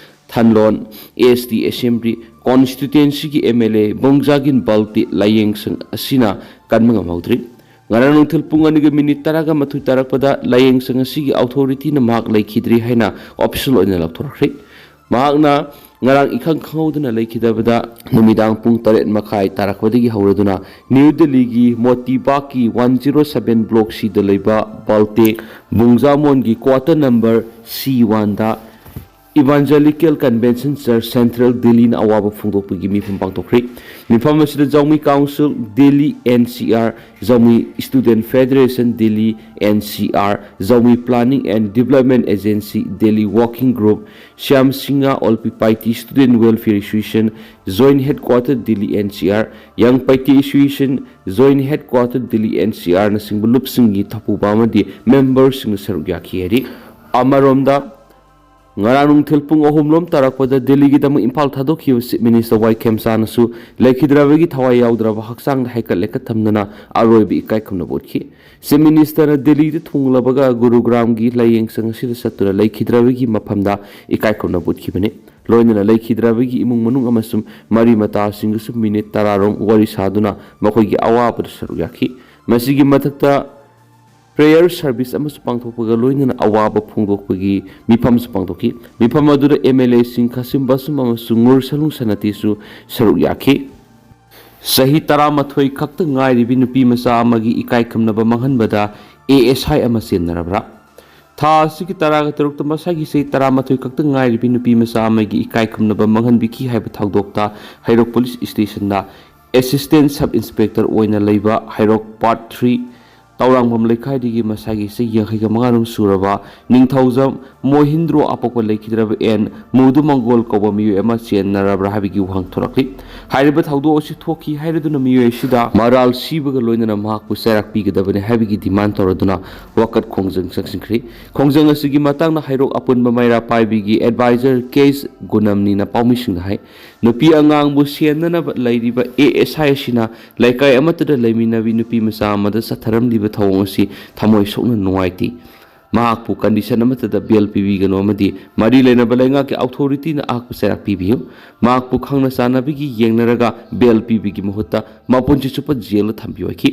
ꯊꯥꯟꯂꯣꯟ ꯑꯦꯁ ꯇꯤ ꯑꯦꯁꯦꯝꯕ꯭ꯂꯤ ꯀꯣꯟꯁꯇꯤꯇ꯭ꯋꯦꯟꯁꯤꯒꯤ ꯑꯦꯝ ꯑꯦꯜ ꯑꯦ ꯕꯣꯡꯖꯥꯒꯤꯟ ꯕꯥꯜꯇꯤ ꯂꯥꯌꯦꯡꯁꯪ ꯑꯁꯤꯅ ꯀꯟꯕ ꯉꯝꯍꯧꯗ꯭ꯔꯤ꯫ ꯉꯔꯥꯡ ꯅꯨꯡꯊꯤꯜ ꯄꯨꯡ ꯑꯅꯤꯒ ꯃꯤꯅꯤꯠ ꯇꯔꯥꯒ ꯃꯥꯊꯣꯏ ꯇꯥꯔꯛꯄꯗ ꯂꯥꯌꯦꯡꯁꯪ ꯑꯁꯤꯒꯤ ꯑꯣꯊꯣꯔꯤꯇꯤꯅ ꯃꯍꯥꯛ ꯂꯩꯈꯤꯗ꯭ꯔꯤ ꯍꯥꯏꯅ ꯑꯣꯐꯤꯁꯤꯌꯦꯜ ꯑꯣꯏꯅ ꯂꯥꯎꯊꯣꯔꯛꯈ꯭ꯔꯦ꯫ ꯃꯍꯥꯛꯅ ꯉꯔꯥꯡ ꯏꯈꯪ ꯈꯪꯍꯧꯗꯅ ꯂꯩꯈꯤꯗꯕꯗ ꯅꯨꯃꯤꯗꯥꯡ ꯄꯨꯡ ꯇꯔꯦꯠ ꯃꯈꯥꯏ ꯇꯥꯔꯛꯄꯗꯒꯤ ꯍꯧꯔꯗꯨꯅ ꯅ꯭ꯌꯨ ꯗꯤꯜꯂꯤꯒꯤ ꯃꯣꯇꯤꯕꯥꯒꯀꯤ ꯋꯥꯟ ꯖꯤꯔꯣ ꯁꯚꯦꯟ ꯕ꯭ꯂꯣꯛ ꯁꯤꯗ ꯂꯩꯕ ꯕꯥꯜꯇꯦ ꯕꯨꯡꯖꯥꯃꯣꯟꯒꯤ ꯀ꯭ꯋꯥꯇꯔ ꯅꯝꯕꯔ ꯁꯤ ꯋꯥꯟꯗ ꯏꯚꯥꯟꯖꯦꯂꯤꯀꯦꯜ ꯀꯟꯚꯦꯟꯁꯟ ꯆꯔꯆ, ꯁꯦꯟꯇ꯭ꯔꯦꯜ ꯗꯤꯜꯂꯤꯅ ꯑꯋꯥꯕ ꯐꯣꯡꯗꯣꯛꯄꯒꯤ ꯃꯤꯐꯝ ꯄꯥꯡꯊꯣꯛꯈ꯭ꯔꯦ꯫ ꯃꯤꯐꯝ ꯑꯁꯤꯗ Zomi council Delhi, N C R, Zomi student federation Delhi, N C R, Zomi planning and development agency Delhi working group, ꯁ꯭ꯌꯥꯝ ꯁꯤꯡꯍ all Paite student welfare association, joint headquarter Delhi, N C R, ꯌꯪ Paite association, joint headquarter Delhi, N C ꯑꯥꯔꯅꯆꯤꯡꯕ ꯂꯨꯞꯁꯤꯡꯒꯤ ꯊꯧꯄꯨꯕ ꯑꯃꯗꯤ ꯃꯦꯝꯕꯔꯁꯤꯡꯅ ꯁꯔꯨꯛ ꯌꯥꯈꯤ ꯍꯥꯏꯔꯤ꯫ ꯑꯃꯔꯣꯝꯗ, ꯉꯔꯥꯡ ꯅꯨꯡꯊꯤꯜ ꯄꯨꯡ ꯑꯍꯨꯝ ꯂꯣꯝ ꯇꯥꯔꯛꯄꯗ ꯗꯤꯜꯂꯤꯒꯤꯗꯃꯛ ꯏꯝꯐꯥꯜ ꯊꯥꯗꯣꯛꯈꯤꯕ ꯆꯤꯐ ꯃꯤꯅꯤꯁꯇꯔ ꯋꯥꯏ ꯈꯦꯝꯆꯥꯅꯁꯨ ꯂꯩꯈꯤꯗ꯭ꯔꯕꯒꯤ ꯊꯋꯥꯏ ꯌꯥꯎꯗ꯭ꯔꯕ ꯍꯛꯆꯥꯡꯗ ꯍꯩꯀꯠ ꯂꯩꯀꯠ ꯊꯝꯗꯨꯅ ꯑꯔꯣꯏꯕ ꯏꯀꯥꯏ ꯈꯨꯝꯅꯕ ꯎꯠꯈꯤ꯫ ꯆꯤꯐ ꯃꯤꯅꯤꯁꯇꯔꯅ ꯗꯤꯜꯂꯤꯗ ꯊꯨꯡꯂꯕꯒ ꯒꯨꯔꯨꯒ꯭ꯔꯥꯝꯒꯤ ꯂꯥꯌꯦꯡꯁꯪ ꯑꯁꯤꯗ ꯆꯠꯇꯨꯅ ꯂꯩꯈꯤꯗ꯭ꯔꯕꯒꯤ ꯃꯐꯝꯗ ꯏꯀꯥꯏ ꯈꯨꯝꯅꯕ ꯎꯠꯈꯤꯕꯅꯤ꯫ ꯂꯣꯏꯅꯅ ꯂꯩꯈꯤꯗ꯭ꯔꯕꯒꯤ ꯏꯃꯨꯡ ꯃꯅꯨꯡ ꯑꯃꯁꯨꯡ ꯃꯔꯤ ꯃꯇꯥꯁꯤꯡꯒꯁꯨ ꯃꯤꯅꯤꯠ ꯇꯔꯥ ꯔꯣꯝ ꯋꯥꯔꯤ ꯁꯥꯗꯨꯅ ꯃꯈꯣꯏꯒꯤ ꯑꯋꯥꯕꯗ ꯁꯔꯨꯛ ꯌꯥꯈꯤ꯫ ꯃꯁꯤꯒꯤ ꯃꯊꯛꯇ ꯄ꯭ꯔꯦꯌꯔ ꯁꯔꯚꯤꯁ ꯑꯃꯁꯨ ꯄꯥꯡꯊꯣꯛꯄꯒ ꯂꯣꯏꯅꯅ ꯑꯋꯥꯕ ꯐꯣꯡꯗꯣꯛꯄꯒꯤ ꯃꯤꯐꯝꯁꯨ ꯄꯥꯡꯊꯣꯛꯈꯤ꯫ ꯃꯤꯐꯝ ꯑꯗꯨꯗ ꯑꯦꯝ ꯑꯦꯜ ꯑꯦꯁꯤꯡ ꯈꯥꯁꯤꯝ ꯕꯥꯁꯨꯝ ꯑꯃꯁꯨꯡ ꯉꯨꯔꯁꯂꯨꯡ ꯁꯅꯥꯇꯤꯁꯨ ꯁꯔꯨꯛ ꯌꯥꯈꯤ꯫ ꯆꯍꯤ ꯇꯔꯥꯃꯥꯊꯣꯏ ꯈꯛꯇ ꯉꯥꯏꯔꯤꯕꯤ ꯅꯨꯄꯤ ꯃꯆꯥ ꯑꯃꯒꯤ ꯏꯀꯥꯏ ꯈꯨꯝꯅꯕ ꯃꯥꯡꯍꯟꯕꯗ ꯑꯦ ꯑꯦꯁ ꯑꯥꯏ ꯑꯃ ꯆꯦꯟꯅꯔꯕ꯭ꯔꯥ? ꯊꯥ ꯑꯁꯤꯒꯤ ꯇꯔꯥꯒ ꯇꯔꯨꯛꯇ ꯃꯁꯥꯒꯤ ꯆꯍꯤ ꯇꯔꯥꯃꯥꯊꯣꯏ ꯈꯛꯇ ꯉꯥꯏꯔꯤꯕꯤ ꯅꯨꯄꯤ ꯃꯆꯥ ꯑꯃꯒꯤ ꯏꯀꯥꯏ ꯈꯨꯝꯅꯕ ꯃꯥꯡꯍꯟꯕꯤꯈꯤ ꯍꯥꯏꯕ ꯊꯧꯗꯣꯛꯇ ꯍꯩꯔꯣꯛ ꯄꯨꯂꯤꯁ ꯁ꯭ꯇꯦꯁꯟꯗ ꯑꯦꯁꯤꯁꯇꯦꯟ ꯁꯕ ꯏꯟꯁꯄꯦꯛꯇꯔ ꯑꯣꯏꯅ ꯂꯩꯕ ꯍꯩꯔꯣꯛ ꯄꯥꯔꯠ ꯊ꯭ꯔꯤ ꯇꯧꯔꯥꯡꯕꯝ ꯂꯩꯀꯥꯏꯗꯒꯤ ꯃꯁꯥꯒꯤ ꯆꯍꯤ ꯌꯥꯡꯈꯩꯒ ꯃꯉꯥꯔꯣꯝ ꯁꯨꯔꯕ ꯅꯤꯡꯊꯧꯖꯝ ꯃꯣꯍꯤꯟꯗ꯭ꯔꯣ ꯑꯄꯣꯛꯄ ꯂꯩꯈꯤꯗ꯭ꯔꯕ ꯑꯦꯟ ꯃꯨꯗꯨ ꯃꯪꯒꯣꯜ ꯀꯧꯕ ꯃꯤꯑꯣꯏ ꯑꯃ ꯆꯦꯟꯅꯔꯕ꯭ꯔꯥ ꯍꯥꯏꯕꯒꯤ ꯋꯥꯍꯪ ꯊꯣꯛꯂꯛꯂꯤ꯫ ꯍꯥꯏꯔꯤꯕ ꯊꯧꯗꯣꯛ ꯑꯁꯤ ꯊꯣꯛꯈꯤ ꯍꯥꯏꯔꯗꯨꯅ ꯃꯤꯑꯣꯏ ꯑꯁꯤꯗ ꯃꯔꯥꯜ ꯁꯤꯕꯒ ꯂꯣꯏꯅꯅ ꯃꯍꯥꯛꯄꯨ ꯆꯩꯔꯥꯛ ꯄꯤꯒꯗꯕꯅꯤ ꯍꯥꯏꯕꯒꯤ ꯗꯤꯃꯥꯟ ꯇꯧꯔꯗꯨꯅ ꯋꯥꯀꯠ ꯈꯣꯡꯖꯪ ꯆꯪꯁꯤꯟꯈ꯭ꯔꯤ꯫ ꯈꯣꯡꯖꯪ ꯑꯁꯤꯒꯤ ꯃꯇꯥꯡꯗ ꯍꯩꯔꯣꯛ ꯑꯄꯨꯟꯕ ꯃꯩꯔꯥ ꯄꯥꯏꯕꯤꯒꯤ ꯑꯦꯗꯚꯥꯏꯖꯔ ꯀꯦ ꯑꯦꯁ ꯒꯨꯅꯝꯅꯤꯅ ꯄꯥꯎꯃꯤꯁꯤꯡꯗ ꯍꯥꯏ, ꯅꯨꯄꯤ ꯑꯉꯥꯡꯕꯨ ꯁꯦꯟꯅꯅꯕ ꯂꯩꯔꯤꯕ ꯑꯦ ꯑꯦꯁ ꯑꯥꯏ ꯑꯁꯤꯅ ꯂꯩꯀꯥꯏ ꯑꯃꯠꯇꯗ ꯂꯩꯃꯤꯟꯅꯕꯤ ꯅꯨꯄꯤ ꯃꯆꯥ ꯑꯃꯗ ꯆꯠꯊꯔꯝꯂꯤꯕ ꯊꯧꯑꯣꯡ ꯑꯁꯤ ꯊꯃꯣꯏ ꯁꯣꯛꯅ ꯅꯨꯡꯉꯥꯏꯇꯦ꯫ ꯃꯍꯥꯛꯄꯨ ꯀꯟꯗꯤꯁꯟ ꯑꯃꯠꯇꯗ ꯕꯦꯜ ꯄꯤꯕꯤꯒꯅꯨ ꯑꯃꯗꯤ ꯃꯔꯤ ꯂꯩꯅꯕ ꯂꯩꯉꯥꯛꯀꯤ ꯑꯣꯊꯣꯔꯤꯇꯤꯅ ꯑꯍꯛꯄ ꯆꯩꯔꯥꯛ ꯄꯤꯕꯤꯌꯨ꯫ ꯃꯍꯥꯛꯄꯨ ꯈꯪꯅ ꯆꯥꯟꯅꯕꯒꯤ ꯌꯦꯡꯅꯔꯒ ꯕꯦꯜ ꯄꯤꯕꯒꯤ ꯃꯍꯨꯠꯇ ꯃꯄꯨꯟꯁꯤ ꯆꯨꯞꯄ ꯖꯦꯜꯗ ꯊꯝꯕꯤꯌꯨ ꯍꯥꯏꯈꯤ꯫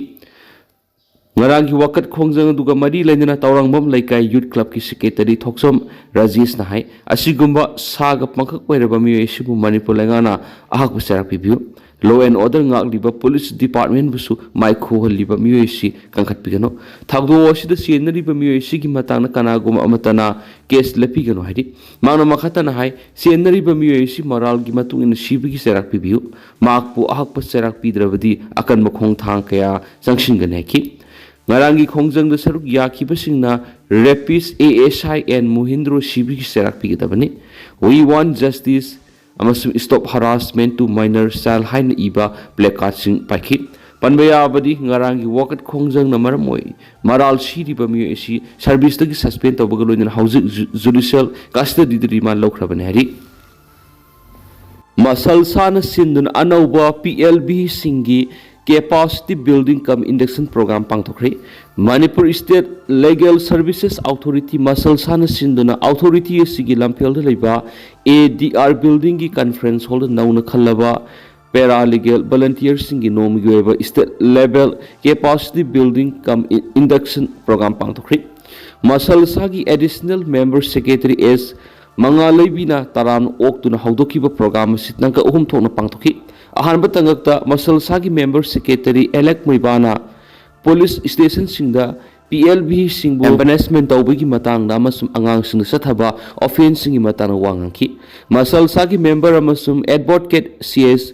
ꯉꯔꯥꯡꯒꯤ ꯋꯥꯀꯠ ꯈꯣꯡꯖꯪ ꯑꯗꯨꯒ ꯃꯔꯤ ꯂꯩꯅꯅ ꯇꯧꯔꯥꯡꯕꯝ ꯂꯩꯀꯥꯏ ꯌꯨꯠ ꯀ꯭ꯂꯕꯀꯤ ꯁꯦꯀ꯭ꯔꯦꯇꯔꯤ ꯊꯣꯛꯆꯣꯝ ꯔꯥꯖꯦꯁꯅ ꯍꯥꯏ, ꯑꯁꯤꯒꯨꯝꯕ ꯁꯥꯒ ꯄꯪꯈꯛ ꯑꯣꯏꯔꯕ ꯃꯤꯑꯣꯏ ꯑꯁꯤꯕꯨ ꯃꯅꯤꯄꯨꯔ ꯂꯩꯉꯥꯛꯅ ꯑꯍꯛꯄ ꯆꯩꯔꯥꯛ ꯄꯤꯕꯤꯌꯨ꯫ Law and order ꯉꯥꯛꯂꯤꯕ ꯄꯨꯂꯤꯁ ꯗꯤꯄꯥꯔꯠꯃꯦꯟꯕꯨꯁꯨ ꯃꯥꯏꯈꯨꯍꯜꯂꯤꯕ ꯃꯤꯑꯣꯏ ꯑꯁꯤ ꯀꯟꯈꯠꯄꯤꯒꯅꯨ꯫ ꯊꯧꯗꯣꯛ ꯑꯁꯤꯗ ꯆꯦꯟꯅꯔꯤꯕ ꯃꯤꯑꯣꯏ ꯑꯁꯤꯒꯤ ꯃꯇꯥꯡꯗ ꯀꯅꯥꯒꯨꯝꯕ ꯑꯃꯠꯇꯅ ꯀꯦꯁ ꯂꯦꯞꯄꯤꯒꯅꯨ ꯍꯥꯏꯔꯤ꯫ ꯃꯍꯥꯛꯅ ꯃꯈꯥ ꯇꯥꯅ ꯍꯥꯏ, ꯆꯦꯟꯅꯔꯤꯕ ꯃꯤꯑꯣꯏ ꯑꯁꯤ ꯃꯣꯔꯥꯜꯒꯤ ꯃꯇꯨꯡ ꯏꯟꯅ ꯁꯤꯕꯒꯤ ꯆꯩꯔꯥꯛ ꯄꯤꯕꯤꯌꯨ꯫ ꯃꯍꯥꯛꯄꯨ ꯑꯍꯛꯄ ꯆꯩꯔꯥꯛ ꯄꯤꯗ꯭ꯔꯕꯗꯤ ꯑꯀꯟꯕ ꯈꯣꯡꯊꯥꯡ ꯀꯌꯥ ꯆꯪꯁꯤꯟꯒꯅꯤ ꯍꯥꯏꯈꯤ꯫ ꯉꯔꯥꯡꯒꯤ ꯈꯣꯡꯖꯪꯗ ꯁꯔꯨꯛ ꯌꯥꯈꯤꯕꯁꯤꯡꯅ ꯔꯦꯄꯤꯁ ꯑꯦ ꯑꯦꯁ ꯑꯥꯏ ꯑꯦꯟ ꯃꯣꯍꯤꯟꯗ꯭ꯔꯣ ꯁꯤꯕꯤꯒꯤ ꯆꯩꯔꯥꯛ ꯄꯤꯒꯗꯕꯅꯤ꯫ We want justice ꯑꯃꯁꯨꯡ Stop Harassment to Minor Child ꯍꯥꯏꯅ ꯏꯕ ꯄ꯭ꯂꯦꯀꯥꯔꯠꯁꯤꯡ ꯄꯥꯏꯈꯤ꯫ ꯄꯟꯕ ꯌꯥꯕꯗꯤ ꯉꯔꯥꯡꯒꯤ ꯋꯥꯀꯠ ꯈꯣꯡꯖꯪꯅ ꯃꯔꯝ ꯑꯣꯏ ꯃꯔꯥꯜ ꯁꯤꯔꯤꯕ ꯃꯤꯑꯣꯏ ꯑꯁꯤ ꯁꯔꯚꯤꯁꯇꯒꯤ ꯁꯁꯄꯦꯟ ꯇꯧꯕꯒ ꯂꯣꯏꯅꯅ ꯍꯧꯖꯤꯛ ꯖꯨ-, ꯖꯨꯗꯤꯁꯤꯌꯦꯜ ꯀꯁꯇꯗꯤꯗ ꯔꯤꯃꯥꯟ ꯂꯧꯈ꯭ꯔꯕꯅꯤ ꯍꯥꯏꯔꯤ꯫ ꯃꯁꯜꯁꯥꯅ ꯁꯤꯟꯗꯨꯅ ꯑꯅꯧꯕ ꯄꯤ ꯑꯦꯜ ꯚꯤꯁꯤꯡꯒꯤ capacity building cum induction programme ꯄꯥꯡꯊꯣꯛꯈ꯭ꯔꯤ꯫ Manipur state legal services authority, ꯃꯁꯜꯁꯥꯅ ꯁꯤꯟꯗꯨꯅ ꯑꯣꯊꯣꯔꯤꯇꯤ ꯑꯁꯤꯒꯤ ꯂꯝꯐꯦꯜꯗ ꯂꯩꯕ ꯑꯦ ꯗꯤ ꯑꯥꯔ ꯕꯤꯜꯗꯤꯡꯒꯤ ꯀꯟꯐ꯭ꯔꯦꯟꯁ ꯍꯣꯜꯗ ꯅꯧꯅ ꯈꯜꯂꯕ ꯄꯦꯔꯥ ꯂꯤꯒꯦꯜ ꯚꯣꯂꯟꯇꯤꯌꯔꯁꯤꯡꯒꯤ ꯅꯣꯡꯃꯒꯤ ꯑꯣꯏꯕ state level capacity building cum induction programme ꯄꯥꯡꯊꯣꯛꯈ꯭ꯔꯤ꯫ ꯃꯁꯜꯁꯥꯒꯤ additional member secretary S Manga ꯂꯩꯕꯤꯅ ꯇꯔꯥꯝꯅ ꯑꯣꯛꯇꯨꯅ ꯍꯧꯗꯣꯛꯈꯤꯕ ꯄ꯭ꯔꯣꯒ꯭ꯔꯥꯝ ꯑꯁꯤ ꯇꯥꯡꯀꯛ ꯑꯍꯨꯝ ꯊꯣꯛꯅ ꯄꯥꯡꯊꯣꯛꯈꯤ꯫ ꯑꯍꯥꯟꯕ ꯇꯥꯡꯀꯛꯇ ꯃꯁꯜꯁꯥꯒꯤ ꯃꯦꯝꯕꯔ ꯁꯦꯀ꯭ꯔꯦꯇꯔꯤ ꯑꯦꯂꯦꯛ ꯃꯣꯏꯕꯥꯅ ꯄꯨꯂꯤꯁ ꯁ꯭ꯇꯦꯁꯟꯁꯤꯡꯗ ꯄꯤ ꯑꯦꯜ ꯚꯤꯁꯤꯡꯕꯨ ꯑꯦꯝꯕꯦꯁꯃꯦꯟ ꯇꯧꯕꯒꯤ ꯃꯇꯥꯡꯗ ꯑꯃꯁꯨꯡ ꯑꯉꯥꯡꯁꯤꯡꯗ ꯆꯠꯊꯕ ꯑꯣꯐꯦꯟꯁꯁꯤꯡꯒꯤ ꯃꯇꯥꯡꯗ ꯋꯥ ꯉꯥꯡꯈꯤ꯫ ꯃꯁꯜꯁꯥꯒꯤ ꯃꯦꯝꯕꯔ ꯑꯃꯁꯨꯡ advocate C S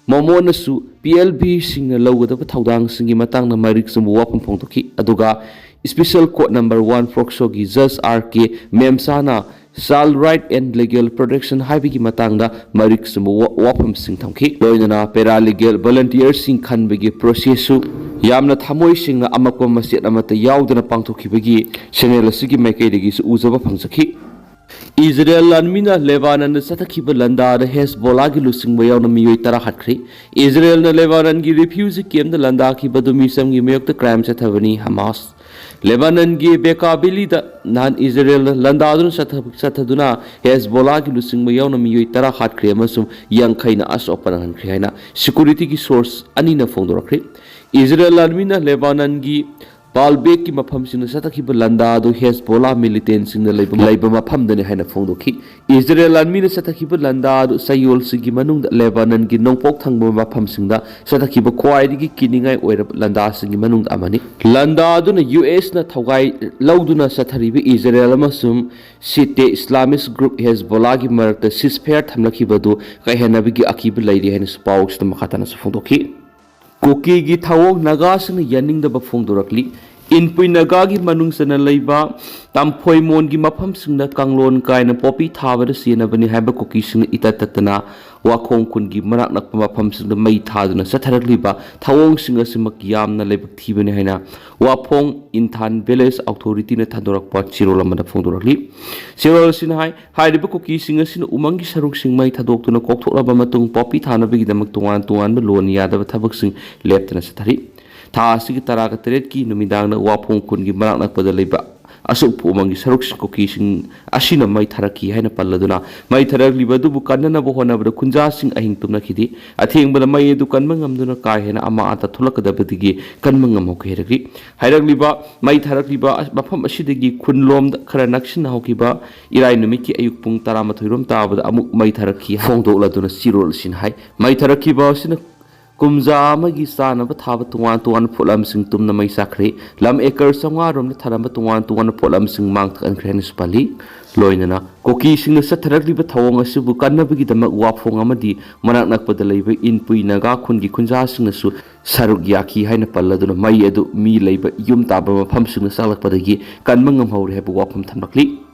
ꯃꯣꯃꯣꯅꯁꯨ P L ꯕꯤꯁꯤꯡꯅ ꯂꯧꯒꯗꯕ ꯊꯧꯗꯥꯡꯁꯤꯡꯒꯤ ꯃꯇꯥꯡꯗ ꯃꯔꯤꯛ ꯆꯨꯝꯕ ꯋꯥꯐꯝ ꯐꯣꯡꯗꯣꯛꯈꯤ꯫ ꯑꯗꯨꯒ Special Court Number One ꯐꯣꯛꯁꯣꯒꯤ ꯖꯖ ꯑꯥꯔ ꯀꯦ ꯃꯦꯝꯁꯥꯅ Child Right and Legal Protection ꯍꯥꯏꯕꯒꯤ ꯃꯇꯥꯡꯗ ꯃꯔꯤꯛ ꯆꯨꯝꯕ ꯋꯥ- ꯋꯥꯐꯝꯁꯤꯡ ꯊꯝꯈꯤ꯫ ꯂꯣꯏꯅꯅ paralegal volunteerꯁꯤꯡ ꯈꯟꯕꯒꯤ ꯄ꯭ꯔꯣꯁꯦꯁꯁꯨ ꯌꯥꯝꯅ ꯊꯃꯣꯏ ꯁꯦꯡꯅ ꯑꯃꯛꯄ ꯃꯆꯦꯠ ꯑꯃꯠꯇ ꯌꯥꯎꯗꯅ ꯄꯥꯡꯊꯣꯛꯈꯤꯕꯒꯤ ꯁꯦꯅꯦꯜ ꯑꯁꯤꯒꯤ ꯃꯥꯏꯀꯩꯗꯒꯤꯁꯨ ꯎꯖꯕ ꯐꯪꯖꯈꯤ꯫ ꯏꯖꯔꯦꯜ ꯂꯥꯟꯃꯤꯅ ꯂꯦꯕꯥꯅꯟꯗ ꯆꯠꯊꯈꯤꯕ ꯂꯥꯟꯗꯥꯗ ꯍꯦꯖꯕꯣꯂꯥꯒꯤ ꯂꯨꯆꯤꯡꯕ ꯌꯥꯎꯅ ꯃꯤꯑꯣꯏ ꯇꯔꯥ ꯍꯥꯠꯈ꯭ꯔꯦ꯫ ꯏꯖꯔꯦꯜꯅ ꯂꯦꯕꯥꯅꯟꯒꯤ ꯔꯤꯐ꯭ꯌꯨꯖꯤ ꯀꯦꯝꯞꯇ ꯂꯥꯟꯗꯥꯈꯤꯕꯗꯨ ꯃꯤꯆꯝꯒꯤ ꯃꯥꯌꯣꯛꯇ ꯀ꯭ꯔꯥꯏꯝ ꯆꯠꯊꯕꯅꯤ꯫ ꯍꯃꯥꯁ ꯂꯦꯕꯥꯅꯟꯒꯤ ꯕꯦꯀꯥ ꯚꯦꯂꯤꯗ ꯅꯍꯥꯟ ꯏꯖꯔꯦꯜꯅ ꯂꯥꯟꯗꯥꯗꯨꯅ ꯆꯠꯊ- ꯆꯠꯊꯗꯨꯅ ꯍꯦꯖꯕꯣꯂꯥꯒꯤ ꯂꯨꯆꯤꯡꯕ ꯌꯥꯎꯅ ꯃꯤꯑꯣꯏ ꯇꯔꯥ ꯍꯥꯠꯈ꯭ꯔꯦ ꯑꯃꯁꯨꯡ ꯌꯥꯡꯈꯩꯅ ꯑꯁꯣꯛꯄ ꯅꯪꯍꯟꯈ꯭ꯔꯦ ꯍꯥꯏꯅ ꯁꯦꯀ꯭ꯌꯨꯔꯤꯇꯤꯒꯤ ꯁꯣꯔꯁ ꯑꯅꯤꯅ ꯐꯣꯡꯗꯣꯔꯛꯈ꯭ꯔꯦ꯫ ꯏꯖꯔꯦꯜ ꯂꯥꯟꯃꯤꯅ ꯂꯦꯕꯥꯅꯟꯒꯤ ꯕꯥꯜꯕꯦꯛꯀꯤ ꯃꯐꯝꯁꯤꯡꯗ ꯆꯠꯊꯈꯤꯕ ꯂꯥꯟꯗꯥ ꯑꯗꯨ ꯍꯦꯖꯕꯣꯂꯥ ꯃꯤꯂꯤꯇꯦꯟꯁꯤꯡꯅ ꯂꯩꯕ, ꯂꯩꯕ ꯃꯐꯝꯗꯅꯤ ꯍꯥꯏꯅ ꯐꯣꯡꯗꯣꯛꯈꯤ꯫ ꯏꯖꯔꯦꯜ ꯂꯥꯟꯃꯤꯅ ꯆꯠꯊꯈꯤꯕ ꯂꯥꯟꯗꯥ ꯑꯗꯨ ꯆꯌꯣꯜꯁꯤꯡꯒꯤ ꯃꯅꯨꯡꯗ ꯂꯦꯕꯥꯅꯟꯒꯤ ꯅꯣꯡꯄꯣꯛ ꯊꯪꯕ ꯃꯐꯝꯁꯤꯡꯗ ꯆꯠꯊꯈꯤꯕ ꯈ꯭ꯋꯥꯏꯗꯒꯤ ꯀꯤꯅꯤꯡꯉꯥꯏ ꯑꯣꯏꯔꯕ ꯂꯥꯟꯗꯥꯁꯤꯡꯒꯤ ꯃꯅꯨꯡꯗ ꯑꯃꯅꯤ꯫ ꯂꯥꯟꯗꯥ ꯑꯗꯨꯅ ꯌꯨ ꯑꯦꯁꯅ ꯊꯧꯒꯥꯏ ꯂꯧꯗꯨꯅ ꯆꯠꯊꯔꯤꯕ ꯏꯖꯔꯦꯜ ꯑꯃꯁꯨꯡ ꯁꯤꯇꯦ ꯏꯁꯂꯥꯃꯤꯁ ꯒ꯭ꯔꯨꯞ ꯍꯦꯖꯕꯣꯂꯥꯒꯤ ꯃꯔꯛꯇ ꯁꯤꯁꯐꯦꯌꯔ ꯊꯝꯂꯛꯈꯤꯕ ꯑꯗꯨ ꯀꯥꯏꯍꯟꯅꯕꯒꯤ ꯑꯀꯤꯕ ꯂꯩꯔꯤ ꯍꯥꯏꯅꯁꯨ ꯄꯥꯎꯁꯤꯗ ꯃꯈꯥ ꯇꯥꯅꯁꯨ ꯐꯣꯡꯗꯣꯛꯈꯤ꯫ ꯀꯨꯀꯤꯒꯤ ꯊꯧꯑꯣꯡ ꯅꯥꯒꯥꯁꯤꯡꯅ ꯌꯥꯅꯤꯡꯗꯕ ꯐꯣꯡꯗꯣꯔꯛꯂꯤ꯫ ꯏꯟꯄꯨꯏ ꯅꯥꯒꯥꯒꯤ ꯃꯅꯨꯡ ꯆꯟꯅ ꯂꯩꯕ ꯇꯥꯝꯐꯣꯏꯃꯣꯟꯒꯤ ꯃꯐꯝꯁꯤꯡꯗ ꯀꯥꯡꯂꯣꯟ ꯀꯥꯏꯅ ꯄꯣꯄꯤ ꯊꯥꯕꯗ ꯁꯤꯖꯤꯟꯅꯕꯅꯤ ꯍꯥꯏꯕ ꯀꯨꯀꯤꯁꯤꯡꯅ ꯏꯇꯠ ꯇꯠꯇꯅ ꯋꯥꯈꯣꯡ ꯈꯨꯟꯒꯤ ꯃꯅꯥꯛ ꯅꯛꯄ ꯃꯐꯝꯁꯤꯡꯗ ꯃꯩ ꯊꯥꯗꯨꯅ ꯆꯠꯊꯔꯛꯂꯤꯕ ꯊꯧꯑꯣꯡꯁꯤꯡ ꯑꯁꯤꯃꯛ ꯌꯥꯝꯅ ꯂꯥꯏꯕꯛ ꯊꯤꯕꯅꯤ ꯍꯥꯏꯅ ꯋꯥꯐꯣꯡ ꯏꯟꯊꯥꯟ ꯚꯤꯂꯦꯖ ꯑꯣꯊꯣꯔꯤꯇꯤꯅ ꯊꯥꯗꯣꯔꯛꯄ ꯆꯦꯔꯣꯜ ꯑꯃꯗ ꯐꯣꯡꯗꯣꯔꯛꯂꯤ꯫ ꯆꯦꯔꯣꯜ ꯑꯁꯤꯅ ꯍꯥꯏ, ꯍꯥꯏꯔꯤꯕ ꯀꯨꯀꯤꯁꯤꯡ ꯑꯁꯤꯅ ꯎꯃꯪꯒꯤ ꯁꯔꯨꯛꯁꯤꯡ ꯃꯩ ꯊꯥꯗꯣꯛꯇꯨꯅ ꯀꯣꯛꯊꯣꯛꯂꯕ ꯃꯇꯨꯡ, ꯄꯣꯄꯤ ꯊꯥꯅꯕꯒꯤꯗꯃꯛ ꯇꯣꯉꯥꯟ ꯇꯣꯉꯥꯟꯕ ꯂꯣꯟ ꯌꯥꯗꯕ ꯊꯕꯛꯁꯤꯡ ꯂꯦꯞꯇꯅ ꯆꯠꯊꯔꯤ꯫ ꯊꯥ ꯑꯁꯤꯒꯤ ꯇꯔꯥꯒ ꯇꯔꯦꯠꯀꯤ ꯅꯨꯃꯤꯗꯥꯡꯗ ꯋꯥꯐꯣꯡ ꯈꯨꯟꯒꯤ ꯃꯅꯥꯛ ꯅꯛꯄꯗ ꯂꯩꯕ ꯑꯁꯨꯛꯄ ꯎꯃꯪꯒꯤ ꯁꯔꯨꯛꯁꯤꯡ ꯀꯨꯀꯤꯁꯤꯡ ꯑꯁꯤꯅ ꯃꯩ ꯊꯥꯔꯛꯈꯤ ꯍꯥꯏꯅ ꯄꯜꯂꯗꯨꯅ, ꯃꯩ ꯊꯥꯔꯛꯂꯤꯕ ꯑꯗꯨꯕꯨ ꯀꯟꯅꯅꯕ ꯍꯣꯠꯅꯕꯗ ꯈꯨꯟꯖꯥꯁꯤꯡ ꯑꯍꯤꯡ ꯇꯨꯝꯅꯈꯤꯗꯦ꯫ ꯑꯊꯦꯡꯕꯗ ꯃꯩ ꯑꯗꯨ ꯀꯟꯕ ꯉꯝꯗꯨꯅ ꯀꯥ ꯍꯦꯟꯅ ꯑꯃꯥ ꯑꯇꯥ ꯊꯣꯛꯂꯛꯀꯗꯕꯗꯒꯤ ꯀꯟꯕ ꯉꯝꯍꯧꯈꯤ ꯍꯥꯏꯔꯛꯂꯤ꯫ ꯍꯥꯏꯔꯛꯂꯤꯕ ꯃꯩ ꯊꯥꯔꯛꯂꯤꯕ ꯃꯐꯝ ꯑꯁꯤꯗꯒꯤ ꯈꯨꯟꯂꯣꯝꯗ ꯈꯔ ꯅꯛꯁꯤꯟꯅ ꯍꯧꯈꯤꯕ ꯏꯔꯥꯏ ꯅꯨꯃꯤꯠꯀꯤ ꯑꯌꯨꯛ ꯄꯨꯡ ꯇꯔꯥꯃꯥꯊꯣꯏ ꯔꯣꯝ ꯇꯥꯕꯗ ꯑꯃꯨꯛ ꯃꯩ ꯊꯥꯔꯛꯈꯤ ꯐꯣꯡꯗꯣꯛꯂꯗꯨꯅ ꯆꯦꯔꯣꯜ ꯑꯁꯤꯅ ꯍꯥꯏ꯫ ꯃꯩ ꯊꯥꯔꯛꯈꯤꯕ ꯑꯁꯤꯅ ꯀꯨꯝꯖꯥ ꯑꯃꯒꯤ ꯆꯥꯅꯕ ꯊꯥꯕ ꯇꯣꯉꯥꯟ ꯇꯣꯉꯥꯟꯕ ꯄꯣꯠꯂꯝꯁꯤꯡ ꯇꯨꯝꯅ ꯃꯩ ꯆꯥꯛꯈ꯭ꯔꯦ꯫ ꯂꯝ ꯑꯦꯀꯔ ꯆꯥꯝꯃꯉꯥ ꯔꯣꯝꯗ ꯊꯥꯔꯝꯕ ꯇꯣꯉꯥꯟ ꯇꯣꯉꯥꯟꯕ ꯄꯣꯠꯂꯝꯁꯤꯡ ꯃꯥꯡ ꯊꯛꯍꯟꯈ꯭ꯔꯦ ꯍꯥꯏꯅꯁꯨ ꯄꯜꯂꯤ꯫ ꯂꯣꯏꯅꯅ ꯀꯨꯀꯤꯁꯤꯡꯅ ꯆꯠꯊꯔꯛꯂꯤꯕ ꯊꯧꯑꯣꯡ ꯑꯁꯤꯕꯨ ꯀꯟꯅꯕꯒꯤꯗꯃꯛ ꯋꯥꯐꯣꯡ ꯑꯃꯗꯤ ꯃꯅꯥꯛ ꯅꯛꯄꯗ ꯂꯩꯕ ꯏꯟꯄꯨꯏ ꯅꯥꯒꯥ ꯈꯨꯟꯒꯤ ꯈꯨꯟꯖꯥꯁꯤꯡꯅꯁꯨ ꯁꯔꯨꯛ ꯌꯥꯈꯤ ꯍꯥꯏꯅ ꯄꯜꯂꯗꯨꯅ ꯃꯩ ꯑꯗꯨ ꯃꯤ ꯂꯩꯕ ꯌꯨꯝ ꯇꯥꯕ ꯃꯐꯝꯁꯤꯡꯗ ꯆꯥꯛꯂꯛꯄꯗꯒꯤ ꯀꯟꯕ ꯉꯝꯍꯧꯔꯦ ꯍꯥꯏꯕ ꯋꯥꯐꯝ ꯊꯝꯂꯛꯂꯤ꯫